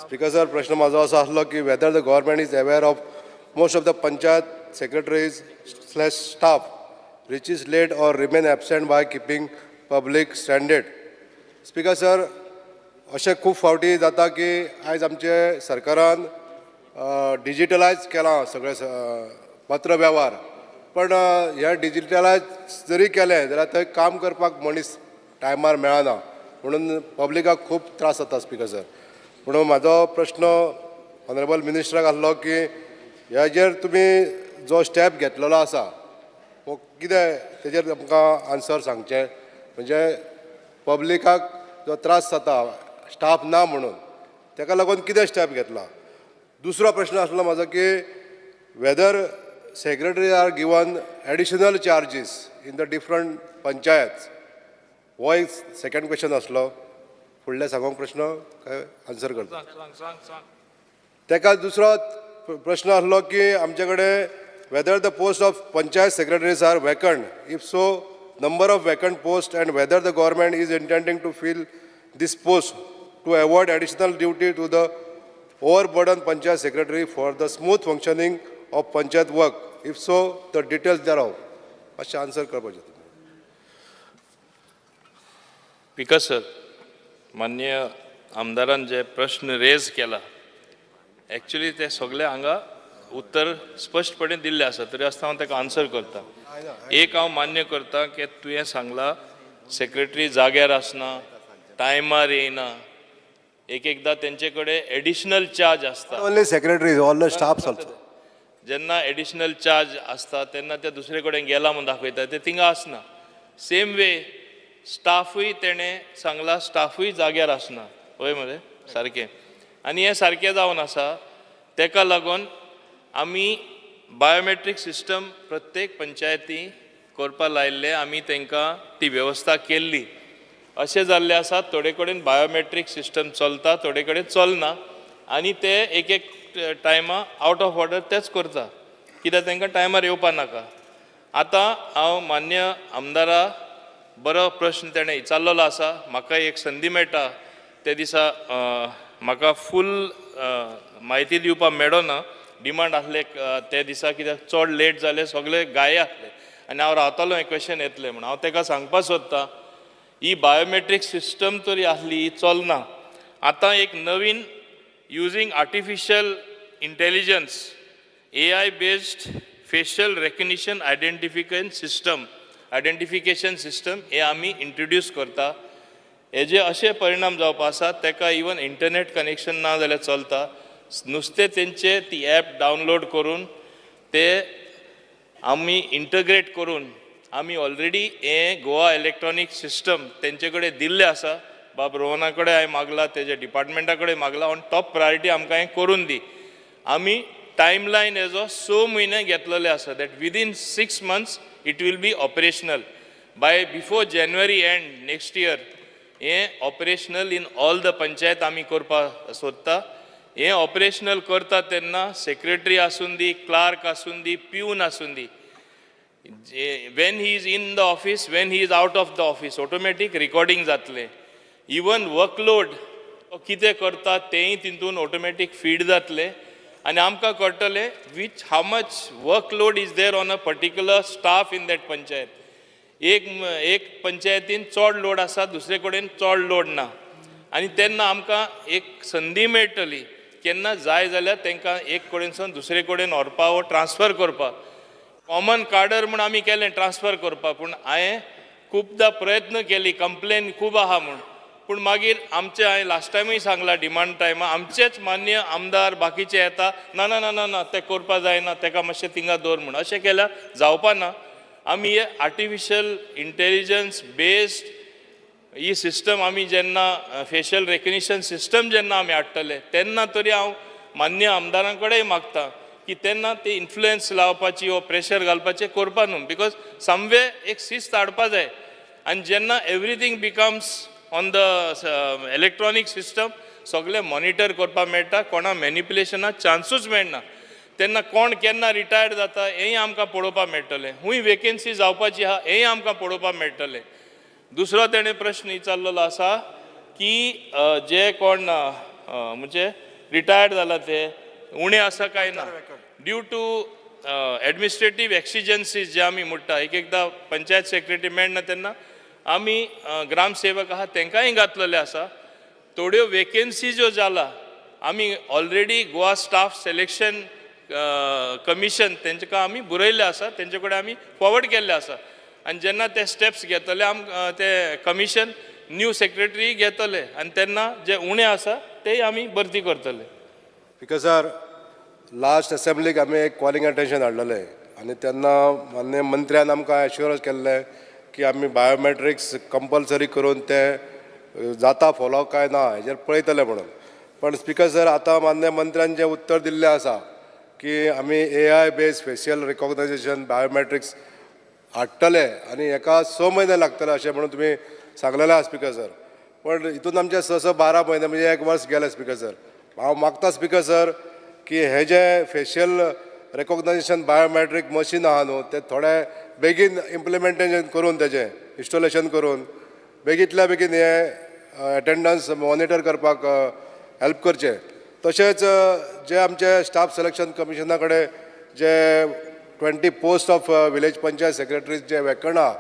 स्पीकर सर, प्रश्न म्हाजो असो आसलो की whether the government is aware of most of the panchayat secretaries slash staff reaches late or remain absent by keeping public standard. Speaker sir, अशें खूब फावटी जाता की आयज आमचे सरकारान डिजिटलायज केलां सगळे पत्र वेव्हार, पण हे डिजिटलायज जरी केलें जाल्यार थंय काम करपाक मनीस टायमार मेळना म्हणून पब्लिकाक खूब त्रास जाता स्पीकर सर. म्हणून म्हाजो प्रश्न ऑनरेबल मिनिस्टराक आसलो की हेजेर तुमी जो स्टेप घेतलेलो आसा हो कितें तेजेर आमकां आन्सर सांगचें, म्हणजे पब्लिकाक जो त्रास जाता स्टाफ ना म्हणून तेका लागून कितें स्टेप घेतला. दुसरो प्रश्न आसलो म्हाजो की whether secretary are given additional charges in the different panchayat, हो एक सेकंड क्वेश्चन आसलो. फुडलें सांगोंक प्रश्न काय आन्सर करता तेका. दुसरो प्रश्न आसलो की आमचे कडेन whether the post of panchayat secretaries are vacant, if so number of vacant post and whether the government is intending to fill this post to avoid additional duty to the overburden panchayat secretary for the smooth functioning of panchayat work, if so the details thereof. मातशें answer करपाचें तुमी. Speaker sir, माननीय आमदारान जे प्रश्न rays केला actually ते सगळे हांगा उत्तर स्पश्टपणे दिल्लें आसा तरी आसतना हांव ताका आन्सर करता. एक हांव मान्य करता की तुवें सांगला सेक्रेटरी जाग्यार आसना, टायमार येयना, एक एकदां तेंचे कडेन एडिशनल चार्ज आसता. Only secretaries, all the staffs also. जेन्ना एडिशनल चार्ज आसता तेन्ना ते दुसरे कडेन गेला म्हूण दाखयता, ते थिंगा आसना. सेम वे स्टाफूय तेणें सांगला स्टाफूय जाग्यार आसना, हय मरे सारकें. आनी हें सारकें जावन आसा तेका लागून आमी बायोमेट्रीक सिस्टम प्रत्येक पंचायती करपा लायिल्लें, आमी तांकां ती वेवस्था केल्ली. अशें जाल्लें आसा थोडे कडेन बायोमेट्रीक सिस्टम चलता, थोडे कडेन चलना आनी ते एक एक टायमा आवट ऑफ ऑर्डर तेच करता कित्याक तांकां टायमार येवपा नाका. आतां हांव मान्य आमदारा बरो प्रश्न तेणें विचारलेलो आसा, म्हाका एक संदी मेळटा ते दिसा म्हाका फूल म्हायती दिवपाक मेळना, डिमांड आसले ते दिसा कित्याक चड लेट जाले, सगळे घाये आसले आनी हांव रावतालो हें क्वेश्चन येतलें म्हूण. हांव ताका सांगपाक सोदतां ही बायोमेट्रीक सिस्टम तरी आसली ही चलना. आतां एक नवीन using artificial intelligence AI based facial recognition identification system हे आमी इंट्रोड्यूस करता. हेजे अशे परिणाम जावपा आसा ताका इवन इंटरनेट कनेक्शन ना जाल्यार चलता, नुस्तें तेंचे ती एप डावनलोड करून ते आमी इंटग्रेट करून आमी ऑलरेडी हें गोवा इलेक्ट्रॉनीक सिस्टम तेंचे कडेन दिल्लें आसा. बाब रोहना कडेन हांवें मागला, तेजे डिपार्टमेंटा कडेन मागला, ऑन टॉप प्रायोरिटी आमकां हें करून दी. आमी टायमलायन हेजो 6 म्हयने घेतलेले आसा that within 6 months it will be operational. By before January end next year हें operational in all the panchayat आमी करपाक सोदता. हें ऑपरेशनल करता तेन्ना सेक्रेटरी आसूं दी, क्लार्क आसूं दी, प्यून आसूं दी, when he is in the office, when he is out of the office, automatic recording जातलें. इवन वर्कलोड कितें करता तेंय तितून ऑटोमॅटीक फीड जातलें आनी आमकां कळटलें which how much workload is there on a particular staff in that panchayat. एक एक पंचायतीन चड लोड आसा, दुसरे कडेन चड लोड ना, आनी तेन्ना आमकां एक संदी मेळटली केन्ना जाय जाल्यार तांकां एक कडेनसून दुसरे कडेन व्हरपा वो ट्रान्सफर करपाक. कॉमन कार्डर म्हूण आमी केलें ट्रान्सफर करपाक, पूण हांवें खुबदां प्रयत्न केली, कंप्लेन खूब आहा म्हूण, पूण मागीर आमचे हांवें लास्ट टायमूय सांगलां डिमांड टायमा आमचेच मान्य आमदार बाकीचे येता, ना ना ना ना ना तें करपा जायना, तेका मातशें थिंगा दवर म्हूण. अशें केल्यार जावपा ना. आमी हे आर्टिफिशियल इंटेलिजन्स बेस्ड ही सिस्टम आमी जेन्ना फेशियल रेकग्निशन सिस्टम जेन्ना आमी हाडटले तेन्ना तरी हांव मान्य आमदारां कडेन मागता की तेन्ना ते इन्फ्लुयन्स लावपाची वो प्रेशर घालपाचें करपा न्हू, because समवे एक शिस्त हाडपा जाय. आनी जेन्ना everything becomes on the electronic system, सगळें मॉनिटर करपाक मेळटा, कोणा मॅनिपुलेशनाक चान्सूच मेळना. तेन्ना कोण केन्ना रिटायर्ड जाता हेंय आमकां पळोवपाक मेळटलें, खूंय वेकेन्सी जावपाची आहा हेंय आमकां पळोवपाक मेळटलें. दुसरो तेणें प्रश्न विचारलेलो आसा की जे कोण म्हणजे रिटायर्ड जाला ते उणें आसा काय ना, ड्यू टू एडमिनिस्ट्रेटीव एक्सिजन्सीज जे आमी म्हणटा, एक एकदां पंचायत सेक्रेटरी मेळना तेन्ना आमी ग्रामसेवक आहा तांकांय घातलेले आसा. थोड्यो वेकेन्सी ज्यो जाला आमी already Goa staff selection commission तेंकां आमी बरयल्लें आसा, तेंचे कडेन आमी फॉवर्ड केल्लें आसा. आनी जेन्ना ते स्टेप्स घेतले आम ते कमिशन न्यू सेक्रेटरी घेतले आनी तेन्ना जे उणें आसा तेय आमी भरती करतले. स्पिकर सर, लास्ट असेंब्लीक आमी एक कॉलिंग अटेन्शन हाडलेलें आनी तेन्ना माननीय मंत्र्यान आमकां एश्योरन्स केल्लें की आमी बायोमॅट्रिक्स कंपल्सरी करून तें जाता फॉलो काय ना हेजेर पळयतले म्हणून. पण स्पिकर सर, आतां माननीय मंत्र्यान जें उत्तर दिल्लें आसा की आमी AI based facial recognition biometrics हाडटले आनी हेका 6 म्हयने लागतले अशें म्हणून तुमी सांगलेलें आसा स्पिकर सर. पण हितून आमचे 6 6 12 म्हयने म्हणजे एक वर्स गेलें स्पिकर सर. हांव मागता स्पिकर सर की हे जे फेशियल रेकॉग्नायझेशन बायोमॅट्रीक मशीन आहा न्हू ते थोडे बेगीन इम्प्लिमेंटेशन करून तेजें इन्स्टॉलेशन करून बेगींतल्या बेगीन हे एटेंडन्स मॉनिटर करपाक हेल्प करचें. तशेंच जे आमचे स्टाफ सिलेक्शन कमिशना कडेन जे 20 post of village panchayat secretaries J vacant आहा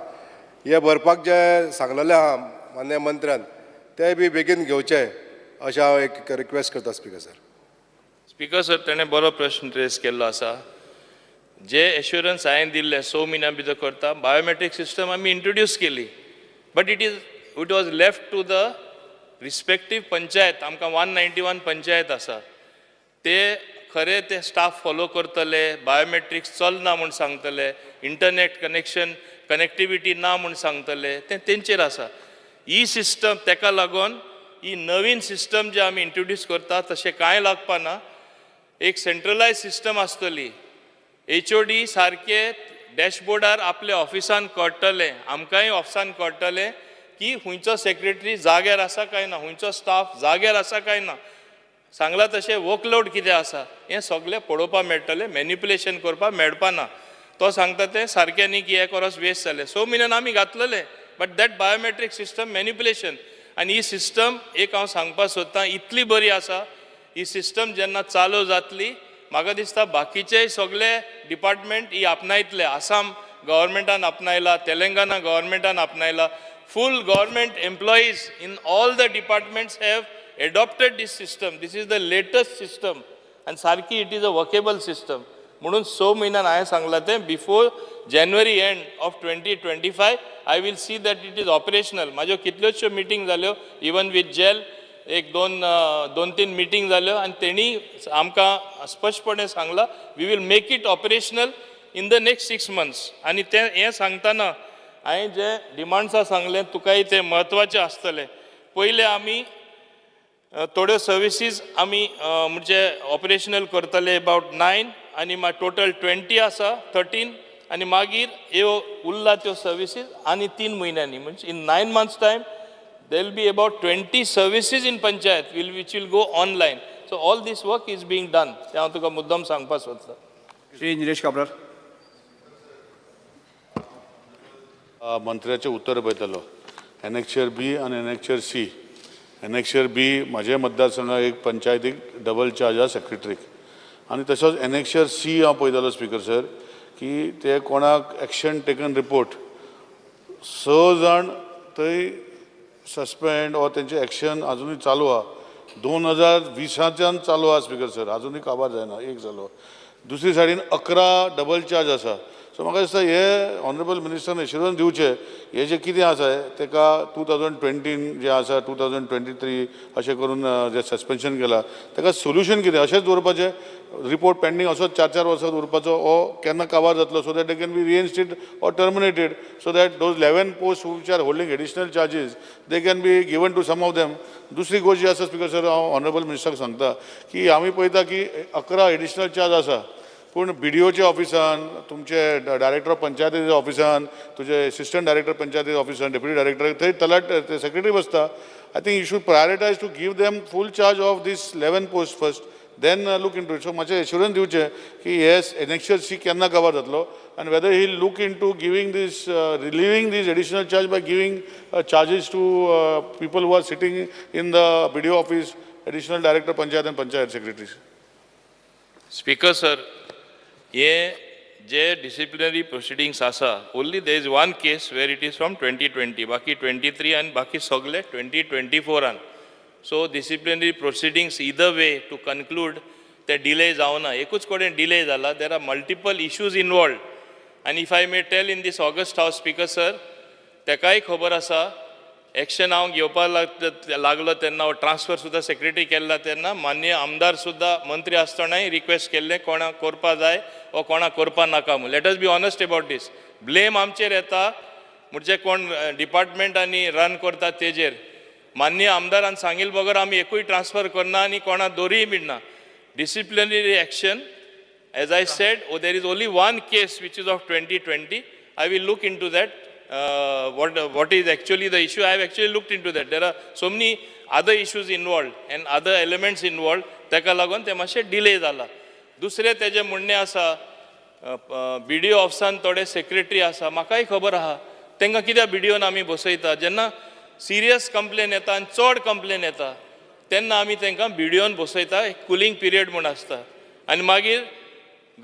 हे भरपाक जे सांगलेलें आहा माननीय मंत्र्यान ते बी बेगीन घेवचे अशें हांव एक रिक्वेस्ट करता स्पिकर सर. स्पिकर सर, तेणें बरो प्रश्न रेज केल्लो आसा. जे एश्युरन्स हांवें दिल्लें 6 म्हयन्यां भितर करता, बायोमॅट्रीक सिस्टम आमी इंट्रोड्यूस केली, but it was left to the respective panchayat. आमकां 191 पंचायत आसा, ते खरें ते स्टाफ फॉलो करतले, बायोमॅट्रिक्स चलना म्हूण सांगतले, इंटरनेट कनेक्शन कनेक्टिविटी ना म्हूण सांगतले, तें तेंचेर आसा. ही सिस्टम तेका लागून ही नवीन सिस्टम जे आमी इंट्रोड्यूस करता तशें कांय लागपा ना. एक सेंट्रलायज सिस्टम आसतली, HOD सारके डॅशबोर्डार आपल्या ऑफिसान कळटलें, आमकांय ऑफिसान कळटलें की खंयचो सेक्रेटरी जाग्यार आसा काय ना, खंयचो स्टाफ जाग्यार आसा काय ना, सांगलां तशें वर्कलोड कितें आसा हें सगळें पळोवपाक मेळटलें, मॅनिपुलेशन करपाक मेळपा ना. तो सांगता तें सारकें न्ही की एक वरस वेस्ट जालें, 6 म्हयन्यान आमी घातलेलें, but that biometric system manipulation. आनी ही सिस्टम एक हांव सांगपाक सोदतां इतली बरी आसा, ही सिस्टम जेन्ना चालू जातली म्हाका दिसता बाकीचे सगळे डिपार्टमेंट ही आपणायतले. आसाम गव्हर्मेंटान आपणायला, तेलंगाना गव्हर्मेंटान आपणायला. Full government employees in all the departments have adopted this system. This is the latest system आनी सारकी it is a workable system. म्हणून 6 म्हयन्यान हांवें सांगलां तें before January end of 2025 I will see that it is operational. म्हाज्यो कितल्योश्यो meeting जाल्यो, even with gel एक दोन तीन मिटींग जाल्यो आनी तेणी आमकां स्पश्टपणे सांगलां we will make it operational in the next 6 months. आनी तें हें सांगतना हांवें जे डिमांड्सां सांगलें तुकाय तें म्हत्वाचें आसतलें. पयलें आमी थोड्यो सर्विसीज आमी म्हणजे ऑपरेशनल करतले अबावट 9 आनी मागीर टोटल 20 आसा, 13 आनी मागीर ह्यो उरला त्यो सर्विसीस आनी 3 म्हयन्यांनी, म्हणजे in 9 months time there will be about 20 services in panchayat which will go online. So all this work is being done. तें हांव तुका मुद्दम सांगपाक सोदतां. श्री निलेश काब्राल. मंत्र्याचें उत्तर पळयतालो, एनेक्चर बी आनी एनेक्चर सी. एनेक्चर बी म्हज्या मतदारसंघाक एक पंचायतीक डबल चार्ज आसा सेक्रेटरीक आनी तसोच एनेक्चर सी हांव पळयतालो स्पीकर सर, की ते कोणाक एक्शन टेकन रिपोर्ट, स जाण थंय सस्पेंड ऑर तेंचे एक्शन आजुनूय चालू आहा. 2020च्यान चालू आहा स्पीकर सर, आजुनूय काबार जायना एक जालो. दुसरी सायडीन 11 डबल चार्ज आसा. सो म्हाका दिसता हे ऑनरेबल मिनिस्टरान एश्युरन्स दिवचें, हे जे कितें आसा तेका 2020 जे आसा, 2023 अशें करून जे सस्पेन्शन केलां, तेका सोल्युशन कितें? अशेंच दवरपाचें रिपोर्ट पेंडींग, असोच चार चार वर्सां दवरपाचो ओ केन्ना काबार जातलो, so that they can be reinstate or terminated, so that those 11 post which are holding additional charges, they can be given to some of them. दुसरी गोश्ट जी आसा स्पीकर सर, हांव ऑनरेबल मिनिस्टराक सांगता की आमी पळयता की 11 एडिशनल चार्ज आसा, पूण बीडीओच्या ऑफिसान, तुमचे डायरेक्टर ऑफ पंचायतीच्या ऑफिसान, तुजे एसिस्टंट डायरेक्टर पंचायती ऑफिसान, डेप्युटी डायरेक्टर, थंय तलाट सेक्रेटरी बसता. I think you should prioritize to give them full charge of this 11 post first, then look into it. So मातशें एश्युरन्स दिवचें की येस, एनेक्शर सी केन्ना कवर जातलो आनी whether he look into giving this relieving this additional charge by giving charges to people who are sitting in the BDO office, additional director panchayat and panchayat secretaries. Speaker sir, हे जे disciplinary proceedings आसा, only there is one case where it is from 2020, बाकी 23 आनी बाकी सगळे 2024आन. So disciplinary proceedings either way, to conclude, ते delay जावना. एकूच कडेन डिले जाला. There are multiple issues involved. आनी if I may tell in this august house, Speaker sir, तेकाय खबर आसा, एक्शन हांव घेवपाक लागलो तेन्ना, ट्रान्सफर सुद्दां सेक्रेटरी केल्ला तेन्ना, माननीय आमदार सुद्दां मंत्री आसतनाय रिक्वेस्ट केल्लें कोणाक करपा जाय वो कोणाक करपा नाका म्हूण. Let us be honest about this. Blame आमचेर येता, म्हणजे कोण डिपार्टमेंट आनी रन करता तेजेर. माननीय आमदारान सांगिल बगर आमी एकूय ट्रान्सफर करना आनी कोणा दोरीय मिडना. Disciplinary action, as I said, oh, there is only one case which is of 2020. I will look into that. What is actually the issue? I have actually looked into that. There are so many other issues involved and other elements involved. ताका लागून ते मातशें delay जाला. दुसरें तेजें म्हणणें आसा, BDO ऑफिसान थोडे सेक्रेटरी आसा. म्हाकाय खबर आहा तांकां कित्याक बीडीओन आमी बसयता. जेन्ना सिरियस कंप्लेन येता आनी चड कंप्लेन येता तेन्ना आमी तांकां बीडीओन बसयता. एक कुलींग पिरियड म्हूण आसता आनी मागीर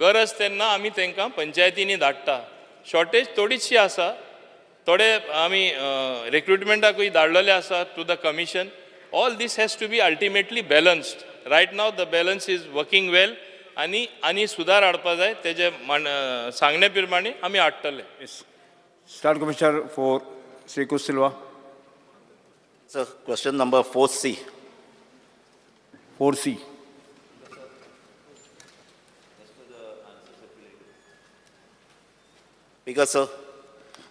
गरज तेन्ना आमी तांकां पंचायतींनी धाडटा. शॉर्टेज थोडीशी आसा. थोडे आमी रिक्रुटमेंटाकूय धाडलेले आसा to the commission. All this has to be ultimately balanced. Right now the balance is working well आनी सुदार हाडपा जाय. तेजे सांगणे प्रमाणे आमी हाडटले. Star Commissioner for Shri Cruz Silva. Sir, question number 4C. 4C. Because, sir,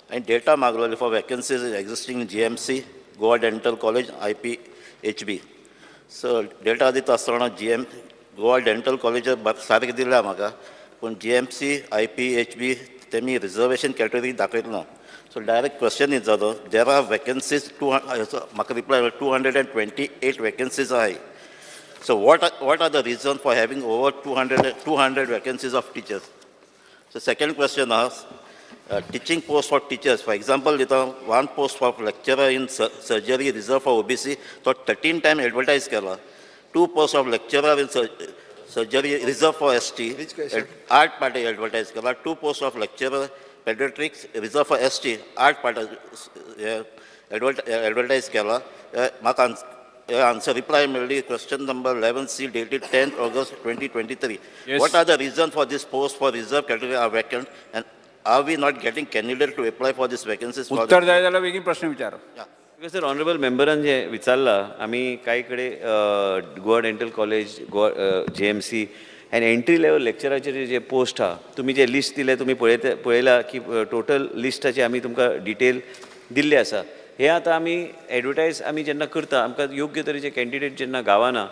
and data मागलेले for vacancies existing in GMC, Goa Dental College, IPHB. So, data दिता आसतना GM, Goa Dental College सारकें दिल्या म्हाका, पूण GMC, IPHB तेमी reservation category दाखयतना. So direct question is जालो, there are vacancies to, म्हाका reply 228 vacancies आहाय. So what are the reason for having over 200 vacancies of teachers? So second question is, teaching post for teachers. For example, one post for lecturer in surgery reserved for OBC, so 13 time advertise केला. Two posts of lecturer in surgery reserved for ST, Which question? आठ पाटे advertise केला. Two posts of lecturer pediatrics reserved for ST, आठ पाटे advertise केला. म्हाका answer reply मेळ्ळी question number 11C dated 10th August 2023. Yes. What are the reason for this post for reserved category are vacant and are we not getting candidate to apply for these vacancies? For उत्तर जाय जाल्यार बेगीन प्रश्न विचार. Because sir, honourable मेंबरान जे विचारला, आमी कांय कडेन Goa dental college, Goa GMC आनी एंट्री लेवल लेक्चराचेर जे पोस्ट आहा, तुमी जे लिस्ट दिले, तुमी पळयता पळयला की टोटल लिस्टाचे आमी तुमकां डिटेल दिल्ले आसा. हे आतां आमी एडवर्टायज आमी जेन्ना करता, आमकां योग्य तरेचे कॅन्डिडेट जेन्ना गावना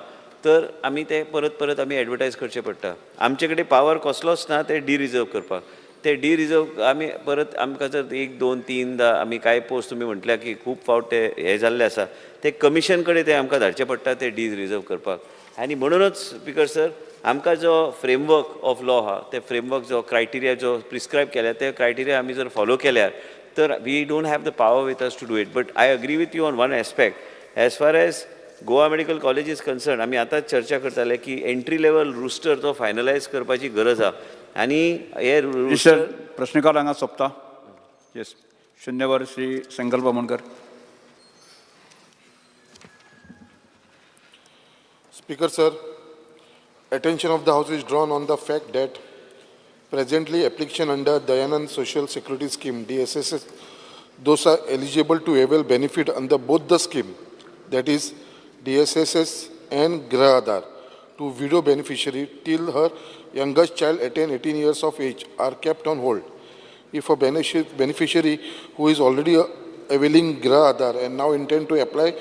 तर आमी ते परत परत आमी एडवर्टायज करचे पडटा. आमचे कडेन पावर कसलोच ना ते डिरिजर्व करपाक. ते डी रिजर्व आमी परत आमकां जर एक दोन तीनदा आमी कांय पोस्ट तुमी म्हटल्या की खूब फावट ते हे जाल्ले आसा, ते कमिशन कडेन ते आमकां धाडचे पडटा ते डी रिजर्व करपाक. आनी म्हणूनच स्पीकर सर, आमकां जो फ्रेमवर्क ऑफ लॉ आहा, ते फ्रेमवर्क जो क्रायटेरिया जो प्रिस्क्रायब केल्या ते क्रायटेरिया आमी जर फॉलो केल्यार तर we don't have the power with us to do it. But I agree with you on one aspect, as far as Goa medical college is concern. आमी आतांच चर्चा करताले की एंट्री लेवल रोस्टर तो फायनलायज करपाची गरज आहा आनी हे मिनिस्टर, प्रश्नकाल हांगा सोंपता. येस, शून्यवर श्री संकल्प Amonkar. Speaker, sir, attention of the House is drawn on the fact that presently application under Dayanand Social Security Scheme, DSSS, those are eligible to avail benefit under both the scheme, that is DSSS and Grah Aadhar, to widow beneficiary till her youngest child attain 18 years of age are kept on hold. If a beneficiary who is already availing Grah Aadhar and now intend to apply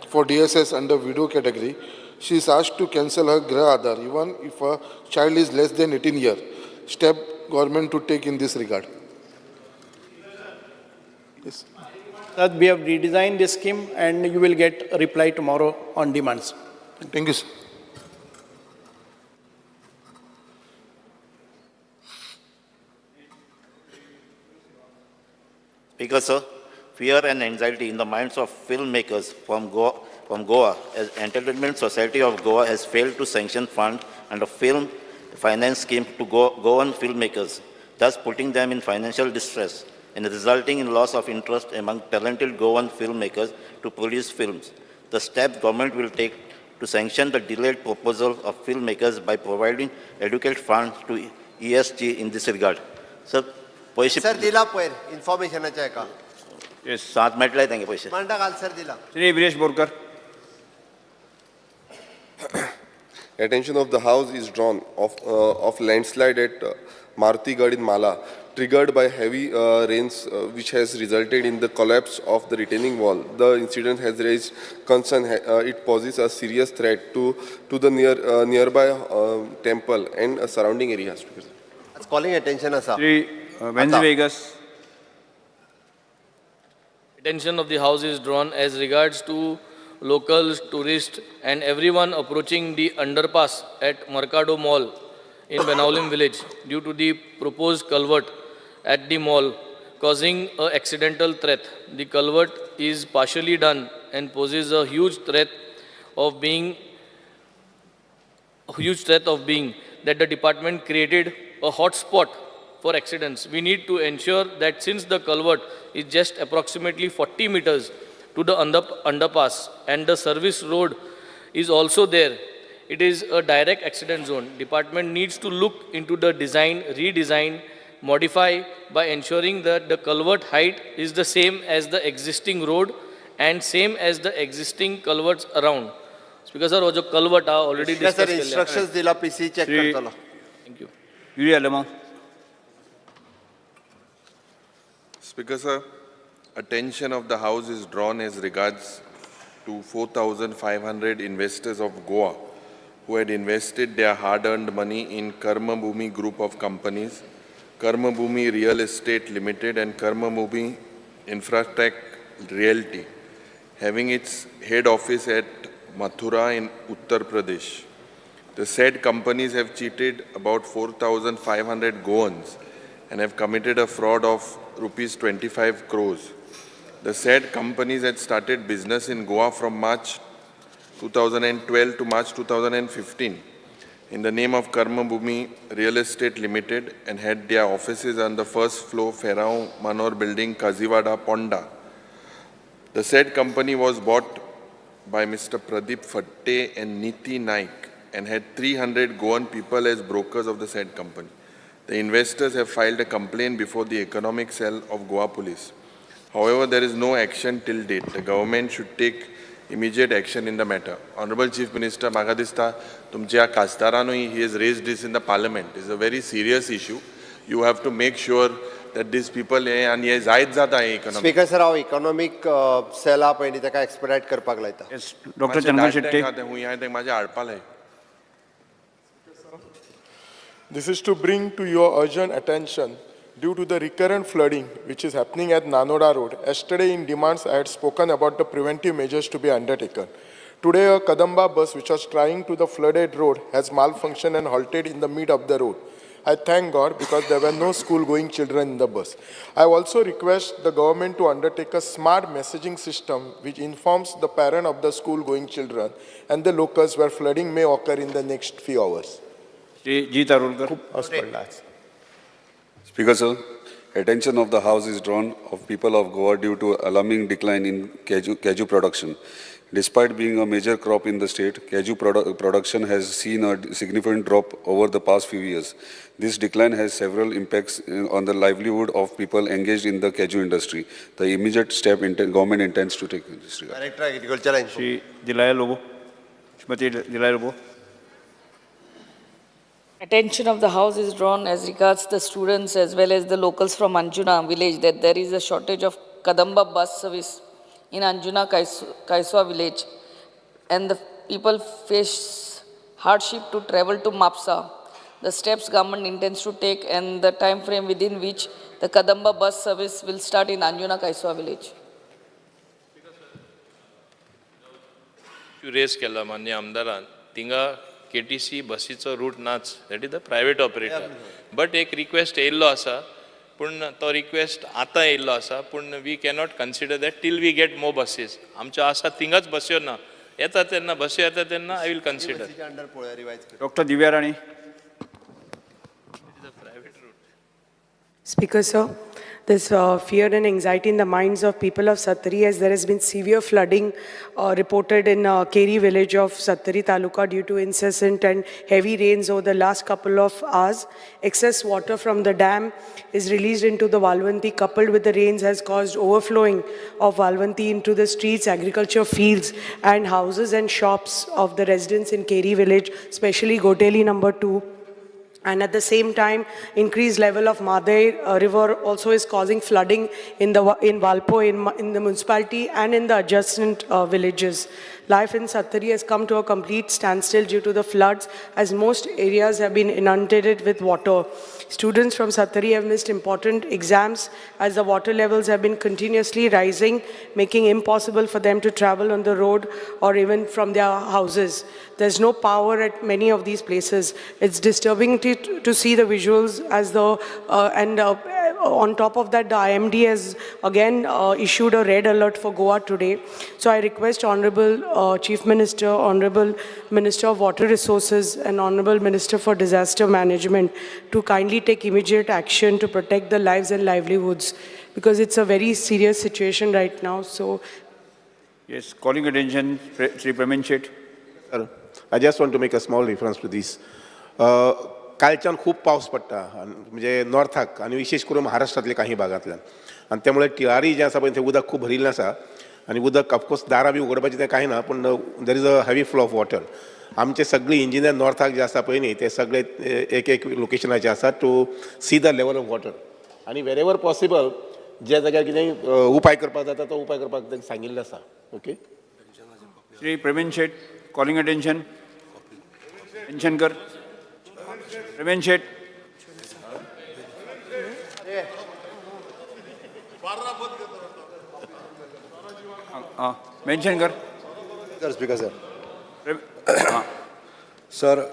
for DSS under widow category, she is asked to cancel her Grah Aadhar even if her child is less than 18 years. Step government to take in this regard. Yes. That we have redesigned this scheme and you will get a reply tomorrow on demands. Thank you, sir. Speaker, sir, fear and anxiety in the minds of filmmakers from Goa as Entertainment Society of Goa has failed to sanction fund and a film finance scheme to Goan filmmakers, thus putting them in financial distress and resulting in loss of interest among talented Goan filmmakers to produce films. The steps government will take to sanction the delayed proposal of filmmakers by providing adequate funds to ESG in this regard. Sir, पयशे sir दिला पयर इन्फॉर्मेशनाच्या हेका. येस. सात मेळटले तेंगे पयशे. मांडा घाल sir दिला. Shri Viresh Borkar. Attention of the House is drawn of landslide at Maruti in Mala, triggered by heavy rains, which has resulted in the collapse of the retaining wall. The incident has raised concern. It poses a serious threat to the nearby temple and surrounding areas. Calling attention आसा. Shri Venzy Viegas. Attention of the House is drawn as regards to locals, tourists, and everyone approaching the underpass at Mercado Mall in Benaulim village due to the proposed culvert at the mall causing a accidental threat. The culvert is partially done and poses a huge threat of being that the department created a hotspot for accidents. We need to ensure that since the culvert is just approximately 40 meters to the underpass and the service road is also there, it is a direct accident zone. Department needs to look into the design, redesign, modify by ensuring that the culvert height is the same as the existing road and same as the existing culverts around. Speaker sir, हो जो culvert हा already sir discuss केल्ले. Instructions दिला, PC check Shri करतलो. Thank you. Yuri Alemao. Speaker, sir, attention of the House is drawn as regards to 4,500 investors of Goa who had invested their hard-earned money in Karma Bhumi Group of Companies, Karma Bhumi Real Estate Limited and Karma Bhumi Infratech Realty, having its head office at Mathura in Uttar Pradesh. The said companies have cheated about 4,500 Goans and have committed a fraud of rupees 25 crores. The said companies had started business in Goa from March 2012 to March 2015 in the name of Karma Bhumi Real Estate Limited and had their offices on the first floor Ferrao Manor Building, Kaziwada, Ponda. The said company was bought by Mr. Pradeep Fatte and Niti Naik and had 300 Goan people as brokers of the said company. The investors have filed a complaint before the Economic Cell of Goa Police. However, there is no action till date. The government should take immediate action in the matter. Honorable Chief Minister, म्हाका दिसता तुमच्या खासदारानूय he has raised this in the parliament. It's a very serious issue. You have to make sure that these people हे आनी हे जायत जाता हे economic. Speaker sir, हांव इकॉनॉमीक सेला पयलीं ताका एक्सपेडायट करपाक लायता. येस, डॉक्टर चंद्रकांत शेट्टी. हुंय हांवें तें म्हाजें हाडपा लाय. This is to bring to your urgent attention Due to the recurrent flooding which is happening at Nanoda Road, yesterday in demands I had spoken about the preventive measures to be undertaken. Today, a Kadamba bus which was trying to the flooded road has malfunctioned and halted in the mid of the road. I thank God because there were no school-going children in the bus. I also request the government to undertake a smart messaging system which informs the parent of the school-going children and the locals where flooding may occur in the next few hours. Shri G Tarulkar. पावस पडला आज. Speaker sir, attention of the House is drawn of people of Goa due to alarming decline in cashew production. Despite being a major crop in the state, cashew production has seen a significant drop over the past few years. This decline has several impacts on the livelihood of people engaged in the cashew industry. The immediate step government intends to take in this regard. Director Agriculture and Shri Delilah Lobo, Shrimati Delilah Lobo. Attention of the House is drawn as regards the students as well as the locals from Anjuna village that there is a shortage of Kadamba bus service in Anjuna Kaiswa village, and the people face hardship to travel to Mapsa. The steps government intends to take and the time frame within which the Kadamba bus service will start in Anjuna Kaiswa village. Raise केला मान्य आमदारान थिंगा KTC बसीचो route नाच, that is the private operator, but एक request येयल्लो आसा, पूण तो रिक्वेस्ट आतां येयल्लो आसा, पूण we cannot consider that till we get more buses. आमच्यो आसा थिंगाच बस्यो ना, येता तेन्ना बस्यो येता तेन्ना I will consider. Doctor Divya Rane. Speaker, sir, there's fear and anxiety in the minds of people of Sattari as there has been severe flooding reported in Keri village of Sattari Taluka due to incessant and heavy rains over the last couple of hours. Excess water from the dam is released into the Valvanti, coupled with the rains has caused overflowing of Valvanti into the streets, agriculture fields and houses and shops of the residents in Keri village, especially Goteli number 2. And at the same time, increased level of Madai river also is causing flooding in Valpo, in the municipality and in the adjacent villages. Life in Sattari has come to a complete standstill due to the floods, as most areas have been inundated with water. Students from Sattari have missed important exams as the water levels have been continuously rising, making impossible for them to travel on the road or even from their houses. There's no power at many of these places. It's disturbing to see the visuals as the, on top of that, the IMD has again issued a red alert for Goa today. So I request Honorable Chief Minister, Honorable Minister of Water Resources and Honorable Minister for Disaster Management to kindly take immediate action to protect the lives and livelihoods, because it's a very serious situation right now. So, yes, calling attention, Shri Premendra Shet. Sir, I just want to make a small reference to this. कालच्यान खूब पावस पडटा म्हणजे नॉर्थाक आनी विशेष करून महाराष्ट्रांतल्या काही भागांतल्यान, आनी त्यामुळे टिळारी जें आसा पळय थंय उदक खूब भरिल्लें आसा आनी उदक ऑफकोर्स दारां बी उगडपाचें तें कांय ना, पूण there is a heavy flow of water. आमचे सगळे इंजिनियर नॉर्थाक जे आसा पळय न्ही ते सगळे एक एक लोकेशनाचे आसा to see the level of water, आनी वेर एवर पॉसिबल ज्या जाग्यार कितें उपाय करपाक जाता तो उपाय करपाक तांकां सांगिल्लें आसा. Okay, Shri Praveen Shet, calling attention. Mention कर प्रवीण शेट. मेन्शन कर. Sir, speaker sir. Sir,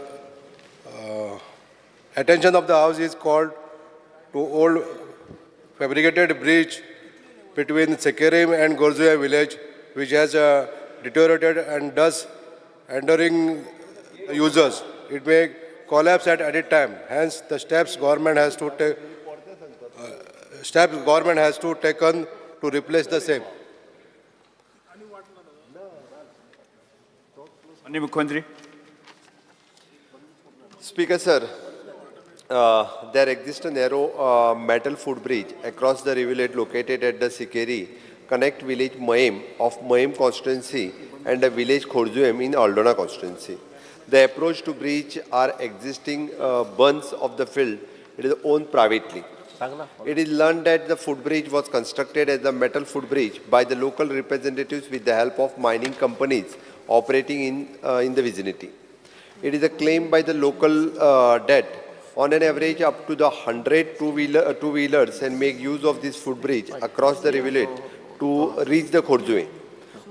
attention of the house is called to old fabricated bridge between Sekerim and Gorzuya village, which has deteriorated and thus endangering users. It may collapse at any time. Hence, the steps government has to take, taken to replace the same. माननीय मुख्यमंत्री. Speaker sir, there exists a narrow metal footbridge across the rivulet located at the Sikeri, connect village Mahim of Mahim constituency and the village Khorjuem in Aldona constituency. The approach to bridge are existing bunds of the field. It is owned privately. It is learned that the footbridge was constructed as a metal footbridge by the local representatives with the help of mining companies operating in the vicinity. It is a claim by the local that On an average, up to the 100 two-wheelers and make use of this footbridge across the rivulet to reach the Khorzue.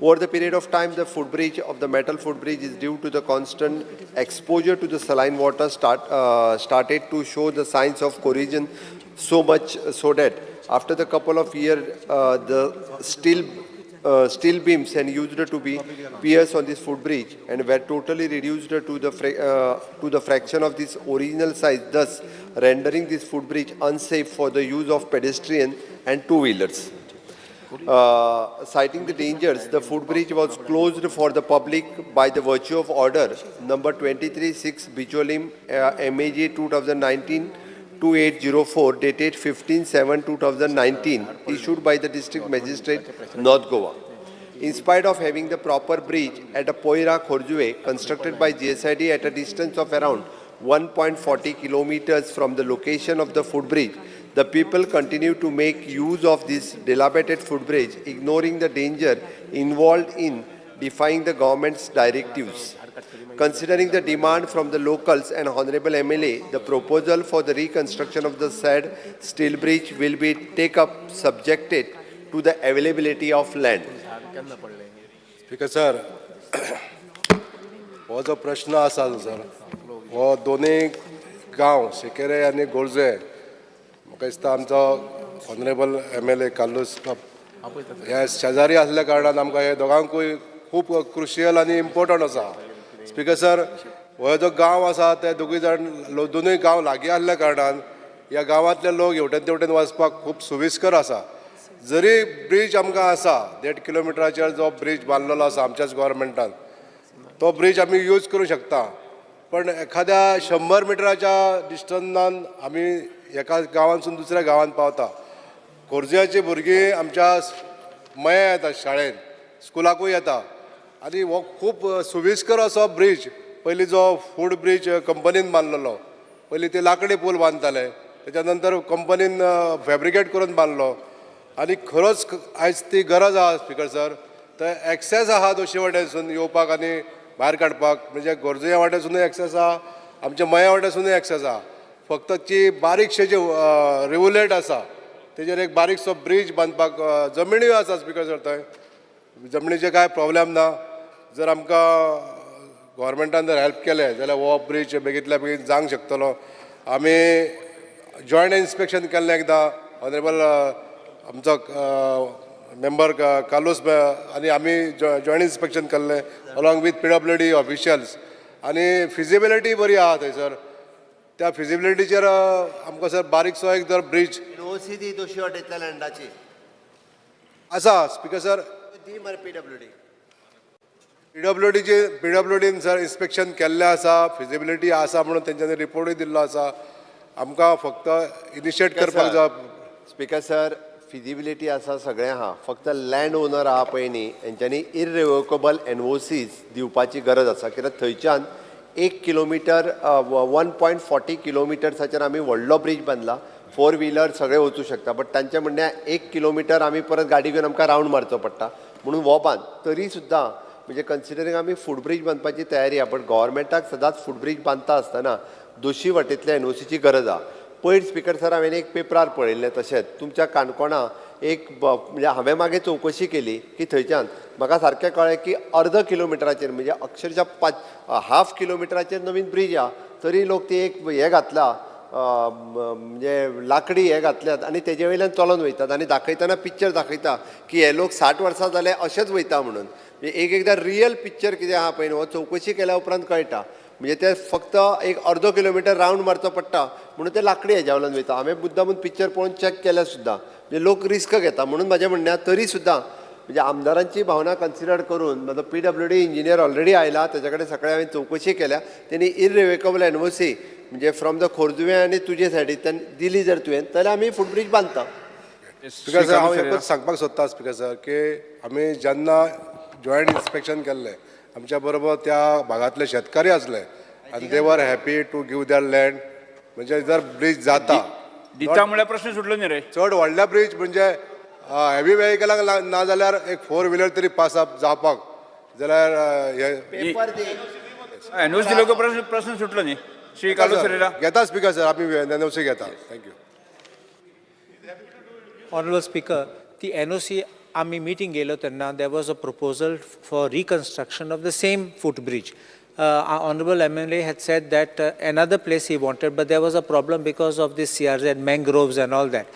Over the period of time, the footbridge of the metal footbridge is due to the constant exposure to the saline water started to show the signs of corrosion, so much so that after the couple of years, the steel beams and used to be pierced on this footbridge and were totally reduced to the fraction of this original size, thus rendering this footbridge unsafe for the use of pedestrian and two-wheelers. Citing the dangers, the footbridge was closed for the public by the virtue of order number 23-6 Bicholim MAG 2019-2804 dated 15/7/2019 issued by the district magistrate North Goa. In spite of having the proper bridge at a Poira Khorzue constructed by GSID at a distance of around 1.40 kilometers from the location of the footbridge, the people continue to make use of this dilapidated footbridge, ignoring the danger involved in defying the government's directives. Considering the demand from the locals and Honorable MLA, the proposal for the reconstruction of the said steel bridge will be take up subjected to the availability of land. Speaker sir, हो जो प्रश्न आसा sir, हो दोनूय गांव शिकेरे आनी गोरजे, म्हाका दिसता आमचो ऑनरेबल MLA Carlos हे शेजारी आसल्या कारणान आमकां हे दोगांकूय खूब क्रुशियल आनी इम्पोर्टंट आसा. स्पीकर सर, हो जो गांव आसा ते दोगूय जाण दोनूय गांव लागीं आसल्या कारणान ह्या गांवांतले लोक हेवटेन तेवटेन वचपाक खूब सुविस्कर आसा. जरी ब्रीज आमकां आसा 1.5 किलोमिटराचेर जो ब्रीज बांदलेलो आसा आमच्याच गव्हर्मेंटान, तो ब्रीज आमी यूज करूं शकता, पण एखाद्या 100 मिटराच्या डिस्टन्सान आमी एका गांवांतसून दुसऱ्या गांवांत पावता. खोर्जुयाची भुरगीं आमच्या मया येता शाळेंत, स्कुलाकूय येता आनी हो खूब सुविस्कर असो ब्रीज. पयलीं जो फूड ब्रीज कंपनीन बांदलेलो, पयलीं ते लाकडी पूल बांदताले, तेच्या नंतर कंपनीन फॅब्रिकेट करून बांदलो आनी खरोच आयज ती गरज आहा. स्पीकर सर, तर एक्सेस आहा दोशी वाटेनसून येवपाक आनी भायर काडपाक, म्हणजे गोरजुया वाटेनसूनय एक्सेस आहा, आमच्या मया वाटेनसूनय एक्सेस आहा. फक्त ती बारीकशे जे रिवुलेट आसा तेजेर एक बारीकसो ब्रीज बांदपाक जमिनीय आसा. स्पीकर सर, थंय जमनीचे कांय प्रॉब्लेम ना. जर आमकां गव्हर्मेंटान जर हेल्प केलें जाल्यार हो ब्रीज बेगींतल्या बेगीन जावंक शकतलो. आमी जॉयंट इन्स्पेक्शन केल्लें एकदां, ऑनरेबल आमचो मेंबर कार्लोस आनी आमी जॉयंट इन्स्पेक्शन केल्लें along with PWD officials आनी फिजिबिलिटी बरी आहा थंयसर. त्या फिजिबिलिटीचेर आमकां सर बारीकसो एक जर ब्रीज एनओसी दी दोशी वाटेंतल्या लँडाची आसा. स्पीकर सर, दी मरे पीडब्ल्यूडी पीडब्ल्यूडीचे पीडब्ल्यूडीन सर इन्स्पेक्शन केल्लें आसा, फिजिबिलिटी आसा म्हणून तेंच्यांनी रिपोर्टूय दिल्लो आसा. आमकां फक्त इनिशिएट करपाक जाय. स्पीकर सर, फिजिबिलिटी आसा सगळें आहा, फक्त लँड ओनर आहा पळय न्ही हेंच्यांनी इररिवोकेबल एनओसीज दिवपाची गरज आसा. कित्याक थंयच्यान 1 किलोमिटर 1.40 किलोमिटर्साचेर आमी व्हडलो ब्रीज बांदला, 4 व्हिलर सगळे वचूं शकता, बट तांचें म्हणणें 1 किलोमिटर आमी परत गाडी घेवन आमकां रावंड मारचो पडटा म्हणून हो बांद. तरी सुद्दां म्हणजे कन्सिडरींग आमी फुटब्रीज बांदपाची तयारी आहा, बट गव्हर्मेंटाक सदांच फुटब्रीज बांदता आसतना दोशी वाटेंतल्या एनओसीची गरज आहा. पयर स्पीकर सर हांवें एक पेपरार पळयल्लें, तशेंच तुमच्या काणकोणा एक म्हणजे हांवें मागीर चवकशी केली की थंयच्यान म्हाका सारकें कळ्ळें की अर्द किलोमिटराचेर म्हणजे अक्षरशा 0.5 किलोमिटराचेर नवीन ब्रीज आहा, तरी लोक ती एक हें घातला म्हणजे लाकडी हे घातल्यात आनी तेजे वयल्यान चलोन वयतात आनी दाखयतना पिक्चर दाखयता की हे लोक 60 वर्सां जाले अशेंच वयता म्हणून. म्हणजे एक एकदां रियल पिक्चर कितें आहा पळय न्हू, हो चवकशी केल्या उपरांत कळटा. म्हणजे ते फक्त एक अर्दो किलोमिटर रावंड मारचो पडटा म्हणून ते लाकडी हेज्या वयल्यान वयता. हांवें मुद्दामून पिक्चर पळोवन चॅक केल्या सुद्दां, म्हणजे लोक रिस्क घेता. म्हणून म्हाजें म्हणणें आहा तरी सुद्दां म्हणजे आमदारांची भावना कन्सिडर करून म्हजो पीडब्ल्यूडी इंजिनियर ऑलरेडी आयला, तेच्या कडेन सकाळी हांवें चवकशी केल्या, तेणी इररिवोकेबल एनओसी म्हणजे फ्रॉम the खोर्जुवें आनी तुजे सायडींतल्यान दिली जर तुवें जाल्यार आमी फुटब्रीज बांदता. स्पीकर सर, हांव एकूच सांगपाक सोदता स्पीकर सर की आमी जेन्ना जॉयंट इन्स्पेक्शन केल्लें आमच्या बरोबर त्या भागांतले शेतकारी आसले आनी they were happy to give their land. म्हणजे जर ब्रीज जाता दिता म्हळ्यार प्रश्न सुटलो न्ही रे. चड व्हडल्या ब्रीज म्हणजे हेवी वेहिकलांक ना जाल्यार एक 4 व्हिलर तरी पास जावपाक जाल्यार हे पेपर दी एनओसी दिलो प्रश्न सुटलो न्ही. श्री कार्लूस फेरेरा. घेता स्पीकर सर, आमी एनओसी घेता. Thank you. Honorable Speaker, the NOC आमी meeting गेलो तेन्ना there was a proposal for reconstruction of the same footbridge. Our Honorable MLA had said that another place he wanted, but there was a problem because of the CRZ mangroves and all that.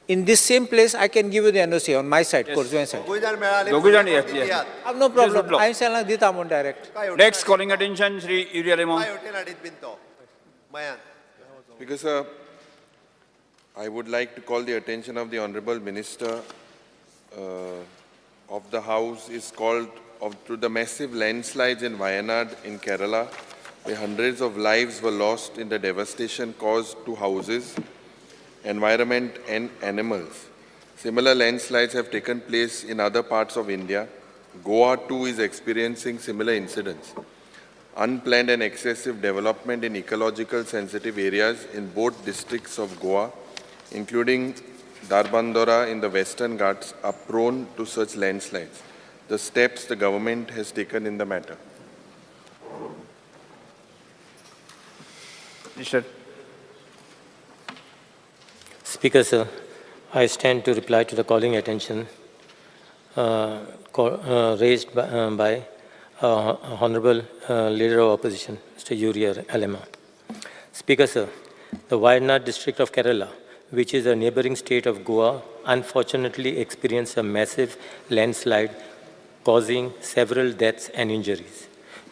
In this same place, I can give you the NOC on my side, Corjuem side. दोगूय जाण, yes. I have no problem. I am saying दिता म्हूण direct. Next calling attention, Shri Yuri Alemao. Because I would like to call the attention of the Honorable Minister of the House is called to the massive landslides in Wayanad in Kerala, where hundreds of lives were lost in the devastation caused to houses, environment and animals. Similar landslides have taken place in other parts of India. Goa too is experiencing similar incidents. Unplanned and excessive development in ecological sensitive areas in both districts of Goa, including Dharbandora in the Western Ghats, are prone to such landslides. The steps the government has taken in the matter. Minister. Speaker, sir, I stand to reply to the calling attention raised by Honorable Leader of Opposition, Mr. Yuri Alemao. Speaker, sir, the Wayanad district of Kerala, which is a neighboring state of Goa, unfortunately experienced a massive landslide causing several deaths and injuries.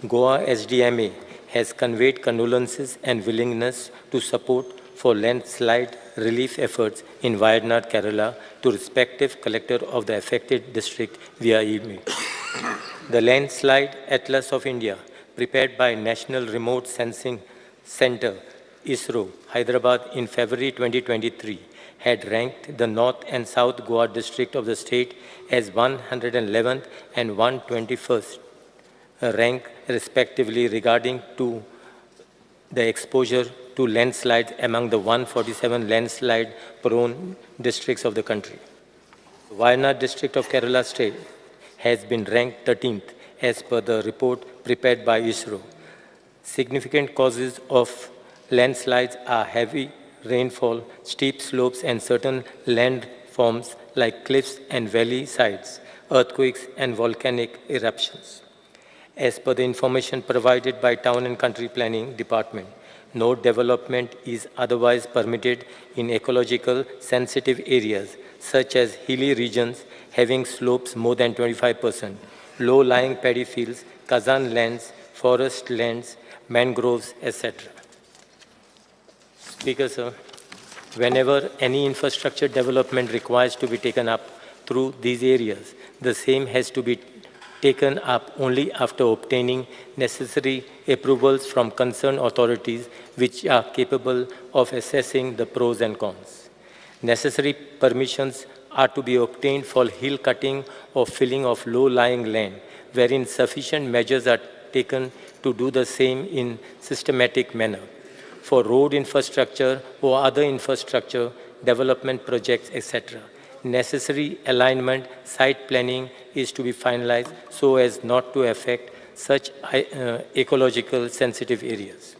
Goa SDMA has conveyed condolences and willingness to support for landslide relief efforts in Wayanad, Kerala to respective collector of the affected district via email. The Landslide Atlas of India, prepared by National Remote Sensing Center, ISRO, Hyderabad in February 2023, had ranked the North and South Goa district of the state as 111th and 121st rank respectively regarding to the exposure to landslides among the 147 landslide-prone districts of the country. Wayanad district of Kerala state has been ranked 13th as per the report prepared by ISRO. Significant causes of landslides are heavy rainfall, steep slopes and certain landforms like cliffs and valley sides, earthquakes and volcanic eruptions. As per the information provided by Town and Country Planning Department, no development is otherwise permitted in ecological sensitive areas such as hilly regions having slopes more than 25%, low-lying paddy fields, Kazan lands, forest lands, mangroves, etc. Speaker, sir, whenever any infrastructure development requires to be taken up through these areas, the same has to be taken up only after obtaining necessary approvals from concerned authorities which are capable of assessing the pros and cons. Necessary permissions are to be obtained for hill cutting or filling of low-lying land, wherein sufficient measures are taken to do the same in systematic manner. For road infrastructure or other infrastructure development projects, etc., necessary alignment, site planning is to be finalized so as not to affect such ecological sensitive areas.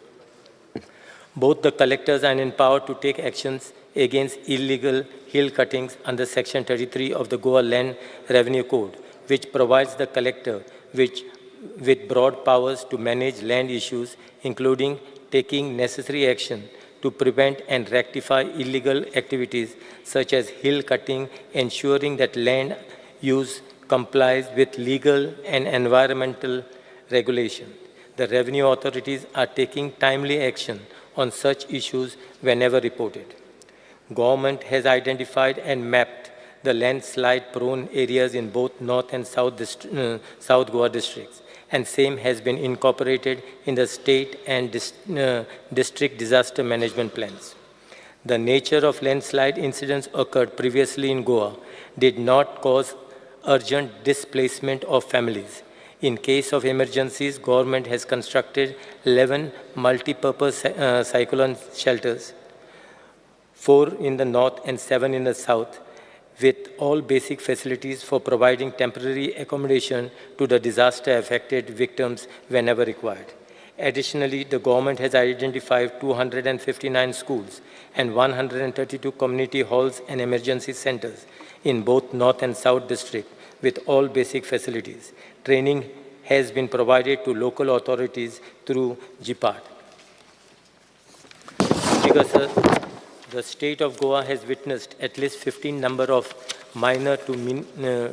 Both the collectors are empowered to take actions against illegal hill cuttings under Section 33 of the Goa Land Revenue Code, which provides the collector with broad powers to manage land issues, including taking necessary action to prevent and rectify illegal activities such as hill cutting, ensuring that land use complies with legal and environmental regulation. The revenue authorities are taking timely action on such issues whenever reported. Government has identified and mapped the landslide-prone areas in both North and South Goa districts, and same has been incorporated in the state and district disaster management plans. The nature of landslide incidents occurred previously in Goa did not cause urgent displacement of families. In case of emergencies, government has constructed 11 multi-purpose cyclone shelters, 4 in the north and 7 in the south, with all basic facilities for providing temporary accommodation to the disaster-affected victims whenever required. Additionally, the government has identified 259 schools and 132 community halls and emergency centers in both North and South District with all basic facilities. Training has been provided to local authorities through GPAT. Speaker, sir, the state of Goa has witnessed at least 15 number of minor to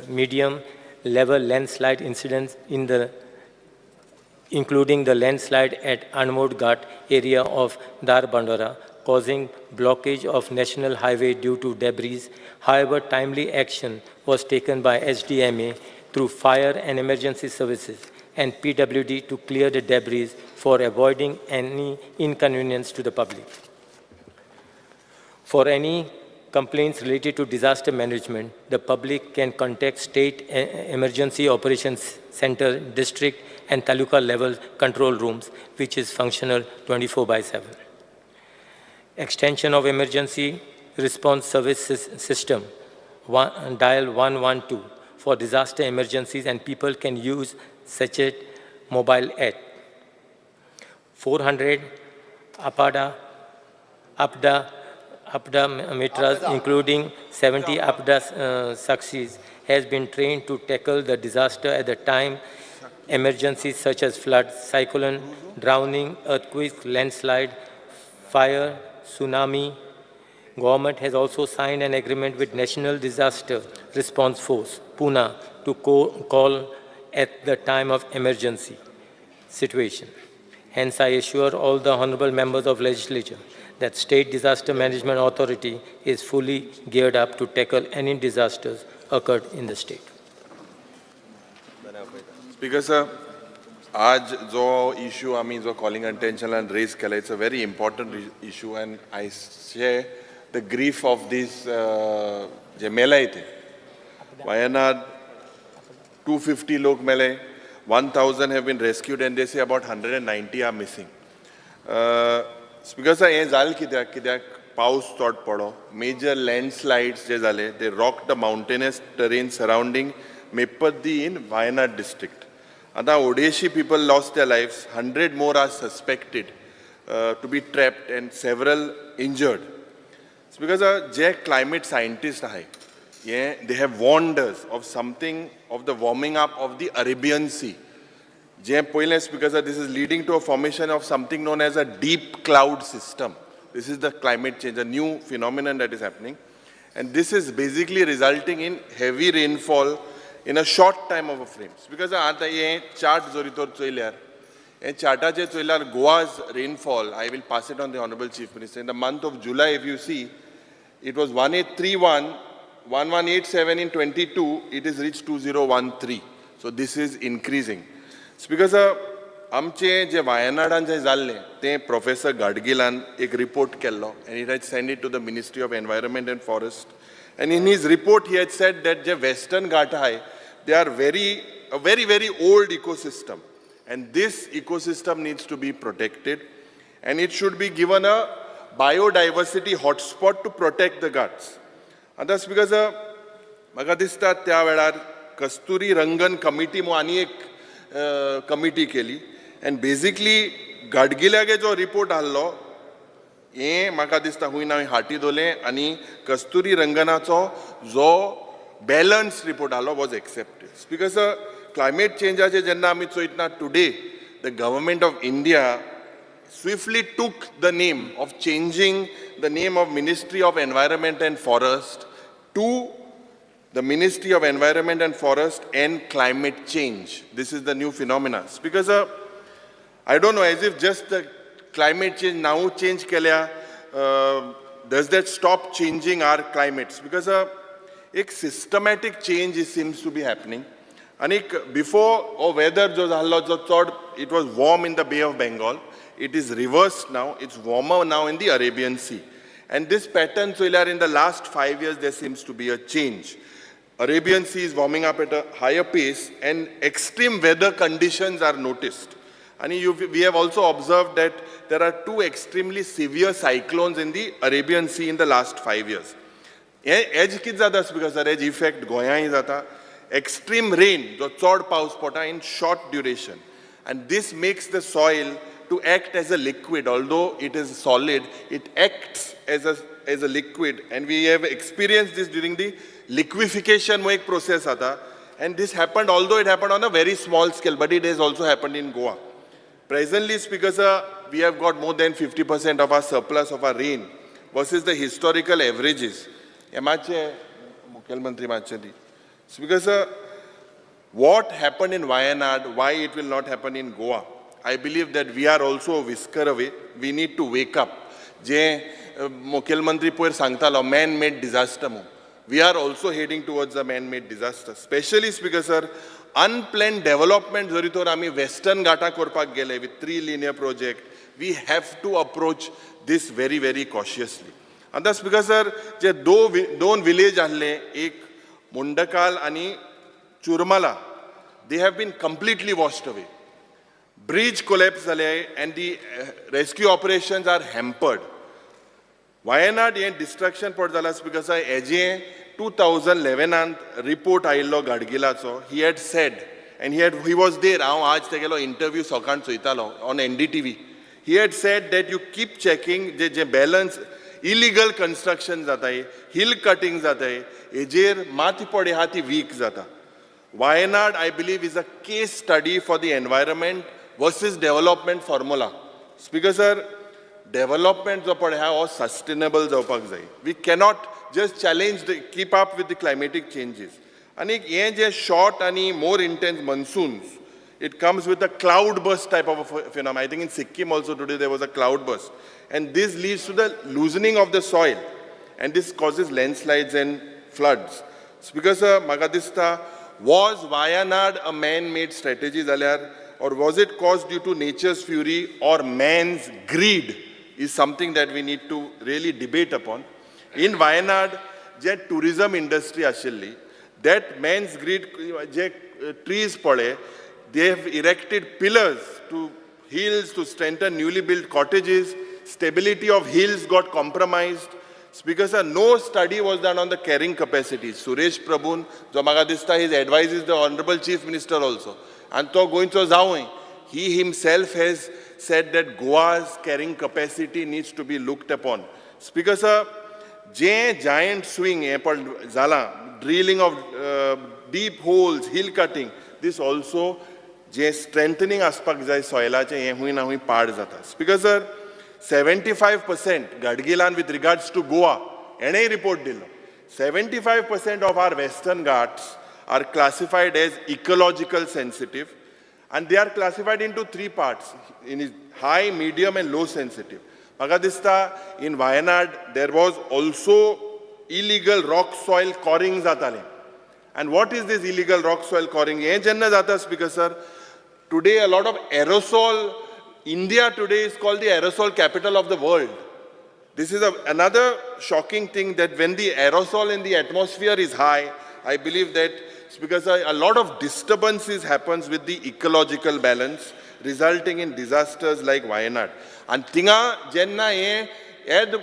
medium level landslide incidents including the landslide at Anmod Ghat area of Dharbandora, causing blockage of national highway due to debris. However, timely action was taken by SDMA through fire and emergency services and PWD to clear the debris for avoiding any inconvenience to the public. For any complaints related to disaster management, the public can contact State Emergency Operations Center, district and taluka level control rooms, which is functional 24/7. Extension of Emergency Response Service System, dial 112 for disaster emergencies, and people can use Sachet mobile app. 400 APDA Mitras, including 70 APDA Sakshis, has been trained to tackle the disaster at the time emergencies such as flood, cyclone, drowning, earthquake, landslide, fire, tsunami. Government has also signed an agreement with National Disaster Response Force, Pune, to call at the time of emergency situation. Hence, I assure all the honorable members of legislature that State Disaster Management Authority is fully geared up to tackle any disasters occurred in the state. Speaker sir, आज जो issue आमी जो calling अटेन्शनान rays केला, it's a very important issue and I share the grief of this जे मेलाय ते वायनाड 250 लोक मेले, 1,000 have been rescued and they say about 190 are missing. Speaker sir, हें जालें कित्याक कित्याक पावस चड पडो, मेजर लँडस्लायड्स जे जाले, they rock the mountainous terrain surrounding Meppadi in Wayanad district. आतां ओडेशी people lost their lives, 100 more are suspected to be trapped and several injured. Because J climate scientist आहाय हे, they have warned us of something of the warming up of the Arabian Sea. जे पयलें speaker sir, this is leading to a formation of something known as a deep cloud system. This is the climate change, a new phenomenon that is happening. And this is basically resulting in heavy rainfall in a short time of a frame. Because आतां हे chart जरी तर चोयल्यार, हे चार्टाचेर चोयल्यार Goa's rainfall, I will pass it on the Honorable Chief Minister. In the month of July, if you see, it was 1831, 1187 in 22, it is reached 2013. So this is increasing. Speaker sir, आमचे जे वायनाडान जे जाल्लें तें professor गाडगिलान एक report केल्लो and it had send it to the Ministry of Environment and Forest, and in his report he had said that J western Ghat आहाय, they are very very old ecosystem and this ecosystem needs to be protected and it should be given a biodiversity hotspot to protect the Ghats. आतां speaker sir, म्हाका दिसता त्या वेळार कस्तुरी रंगन committee म्हूण आनी एक कमिटी केली एंड बेजिकली गाडगिल्यागे जो रिपोर्ट आहलो, हें म्हाका दिसता खूंय ना हाटी दवरलें आनी कस्तुरी रंगनाचो जो बॅलन्स रिपोर्ट आहलो was accepted. Speaker sir, climate चेंजाचे जेन्ना आमी चोयतना, today the Government of India swiftly took the name of changing the name of Ministry of Environment and Forest to the Ministry of Environment and Forest and Climate Change. This is the new phenomena. Because I don't know, as if just the climate change now change केल्या, does that stop changing our climates? Because एक systematic change seems to be happening. आनी before हो weather जो जाल्लो जो चड, it was warm in the Bay of Bengal. It is reversed now. It's warmer now in the Arabian Sea. And this pattern चोयल्यार in the last 5 years there seems to be a change. Arabian Sea is warming up at a higher pace and extreme weather conditions are noticed. And we have also observed that there are two extremely severe cyclones in the Arabian Sea in the last 5 years. As कितें जाता speaker sir, has effect गोंयांय जाता. Extreme rain, जो चड पावस पडटा in short duration, and this makes the soil to act as a liquid. Although it is solid, it acts as a liquid, and we have experienced this during the liquefaction एक process जाता, and this happened, although it happened on a very small scale, but it has also happened in Goa. Presently, Speaker sir, we have got more than 50% of our surplus of our rain versus the historical averages. हे मातशें मुखेलमंत्री मातशें दी. Speaker sir, what happened in Wayanad, why it will not happen in Goa? I believe that we are also a whisker away. We need to wake up. जे मुखेलमंत्री पयर सांगतालो man made disaster म्हणून, we are also heading towards a man made disaster. Specially, Speaker sir, unplanned development जरी तर आमी western घाटा करपाक गेले with three linear project, we have to approach this very very cautiously. आतां स्पीकर सर, जे दोन village आहले, एक मुंडकाल आनी चुरमाला, they have been completely washed away. Bridge collapse जाले and the rescue operations are hampered. Wayanad हें डिस्ट्रक्शन पड जाला. Speaker sir, हेजें 2011नान रिपोर्ट आयिल्लो गाडगिलाचो. He had said and he was there. हांव आज तेगेलो इंटरव्यू सकाळ चोयतालो on NDTV. He had said that you keep checking J J balance illegal construction जाताय, हिल कटींग जाताय, हेजेर माती पडे आहा ती वीक जाता. Wayanad, I believe, is a case study for the environment versus development formula. Speaker sir, development जो पळय आहा हो सस्टेनेबल जावपाक जाय. We cannot just challenge the keep up with the climatic changes. आनी हें जे शॉर्ट आनी more intense monsoons, it comes with a cloud burst type of a phenomenon. I think in Sikkim also today there was a cloud burst. And this leads to the loosening of the soil. And this causes landslides and floods. Speaker sir, म्हाका दिसता, was Wayanad a man-made strategy जाल्यार, or was it caused due to nature's fury or man's greed, is something that we need to really debate upon. In Wayanad, J tourism industry आशिल्ली, that man's greed, J trees पळय, they have erected pillars to hills to strengthen newly built cottages. Stability of hills got compromised. Speaker sir, no study was done on the carrying capacity. Suresh Prabhun, जो म्हाका दिसता, his advice is the Honorable Chief Minister also. And तो गोंयचो जावंय, he himself has said that Goa's carrying capacity needs to be looked upon. Speaker sir, J giant swing हें पण जाला, drilling of deep holes, hill cutting, this also J strengthening आसपाक जाय सॉयलाचें, हें खूंय ना खूंय पाड जाता. Speaker sir, 75% गाडगिलान with regards to Goa हेणेय report दिलो, 75% of our Western Ghats are classified as ecological sensitive, and they are classified into three parts, in high, medium and low sensitive. म्हाका दिसता in Wayanad there was also illegal rock soil coring जातालें. And what is this illegal rock soil coring? हें जेन्ना जाता, Speaker sir, today a lot of aerosol. India today is called the aerosol capital of the world. This is another shocking thing, that when the aerosol in the atmosphere is high, I believe that it's because a lot of disturbances happens with the ecological balance, resulting in disasters like Wayanad. And थिंगा जेन्ना हें एद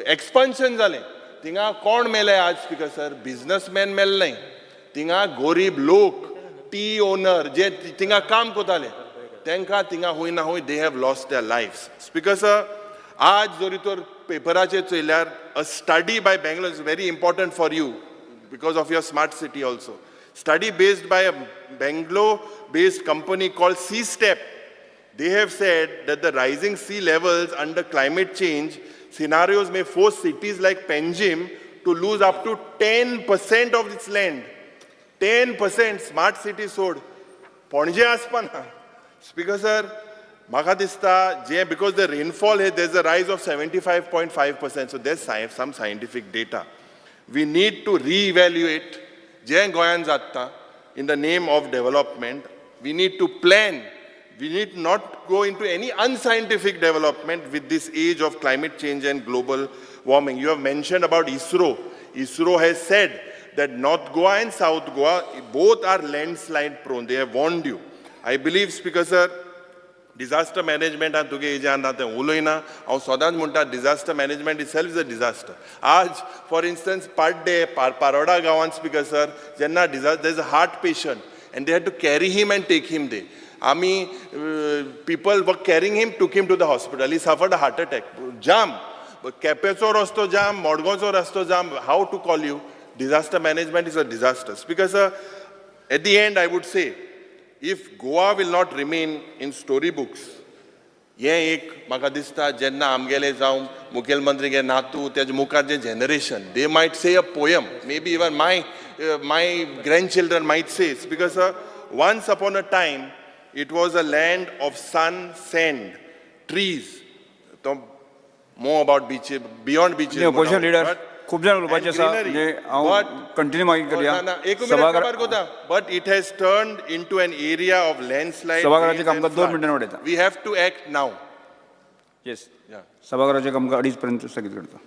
expansion जालें, थिंगा कोण मेले आज, speaker sir? Businessman मेले न्हय. थिंगा गोरीब लोक, टी ओनर जे थिंगा काम करताले, तांकां थिंगा खूंय ना खूंय they have lost their lives. Speaker sir, आज जरी तर पेपराचेर चोयल्यार, a study by Bangalore is very important for you because of your smart city also. Study based by a Bangalore based company called Sea Step. They have said that the rising sea levels under climate change scenarios may force cities like Panjim to lose up to 10% of its land. 10%. Smart city सोड, Panaji आसपाना. Speaker sir, म्हाका दिसता जे because the rainfall hey there is a rise of 75.5%, so there some scientific data. We need to reevaluate जें गोंयांत जाता in the name of development. We need to plan. We need not go into any unscientific development with this age of climate change and global warming. You have mentioned about ISRO. ISRO has said that North Goa and South Goa both are landslide prone. They have warned you. I believe, Speaker sir, disaster management आनी तुगे हेज्यान ना तें उलयना. हांव सदांच म्हणटा, disaster management itself is a disaster. आज for instance पाड्डे Paroda गांवांत, स्पीकर सर, जेन्ना there is a heart patient and they had to carry him and take him there. आमी people were carrying him, took him to the hospital. He suffered a heart attack. Jam. केपेचो रस्तो जाम, मडगांवचो रस्तो jam. How to call you? Disaster management is a disaster. Because at the end I would say, if Goa will not remain in story books, हें एक म्हाका दिसता जेन्ना आमगेले जावं मुखेलमंत्री नातू तेजे मुखार जे generation, they might say a poem, maybe even my grandchildren might say, because once upon a time it was a land of sun, sand, trees. तो more about beaches, beyond beaches. Opposition leader खूब जाण उलोवपाचें आसा म्हणजे हांव continue मागीर करया. एक मिनट काबार कोता. But it has turned into an area of landslide. सभाघराचें कामकाज 2 मिनटां वाडयता. We have to act now. Yes. सभाघराचें कामकाज 2:30 पर्यंत स्थगीत करता.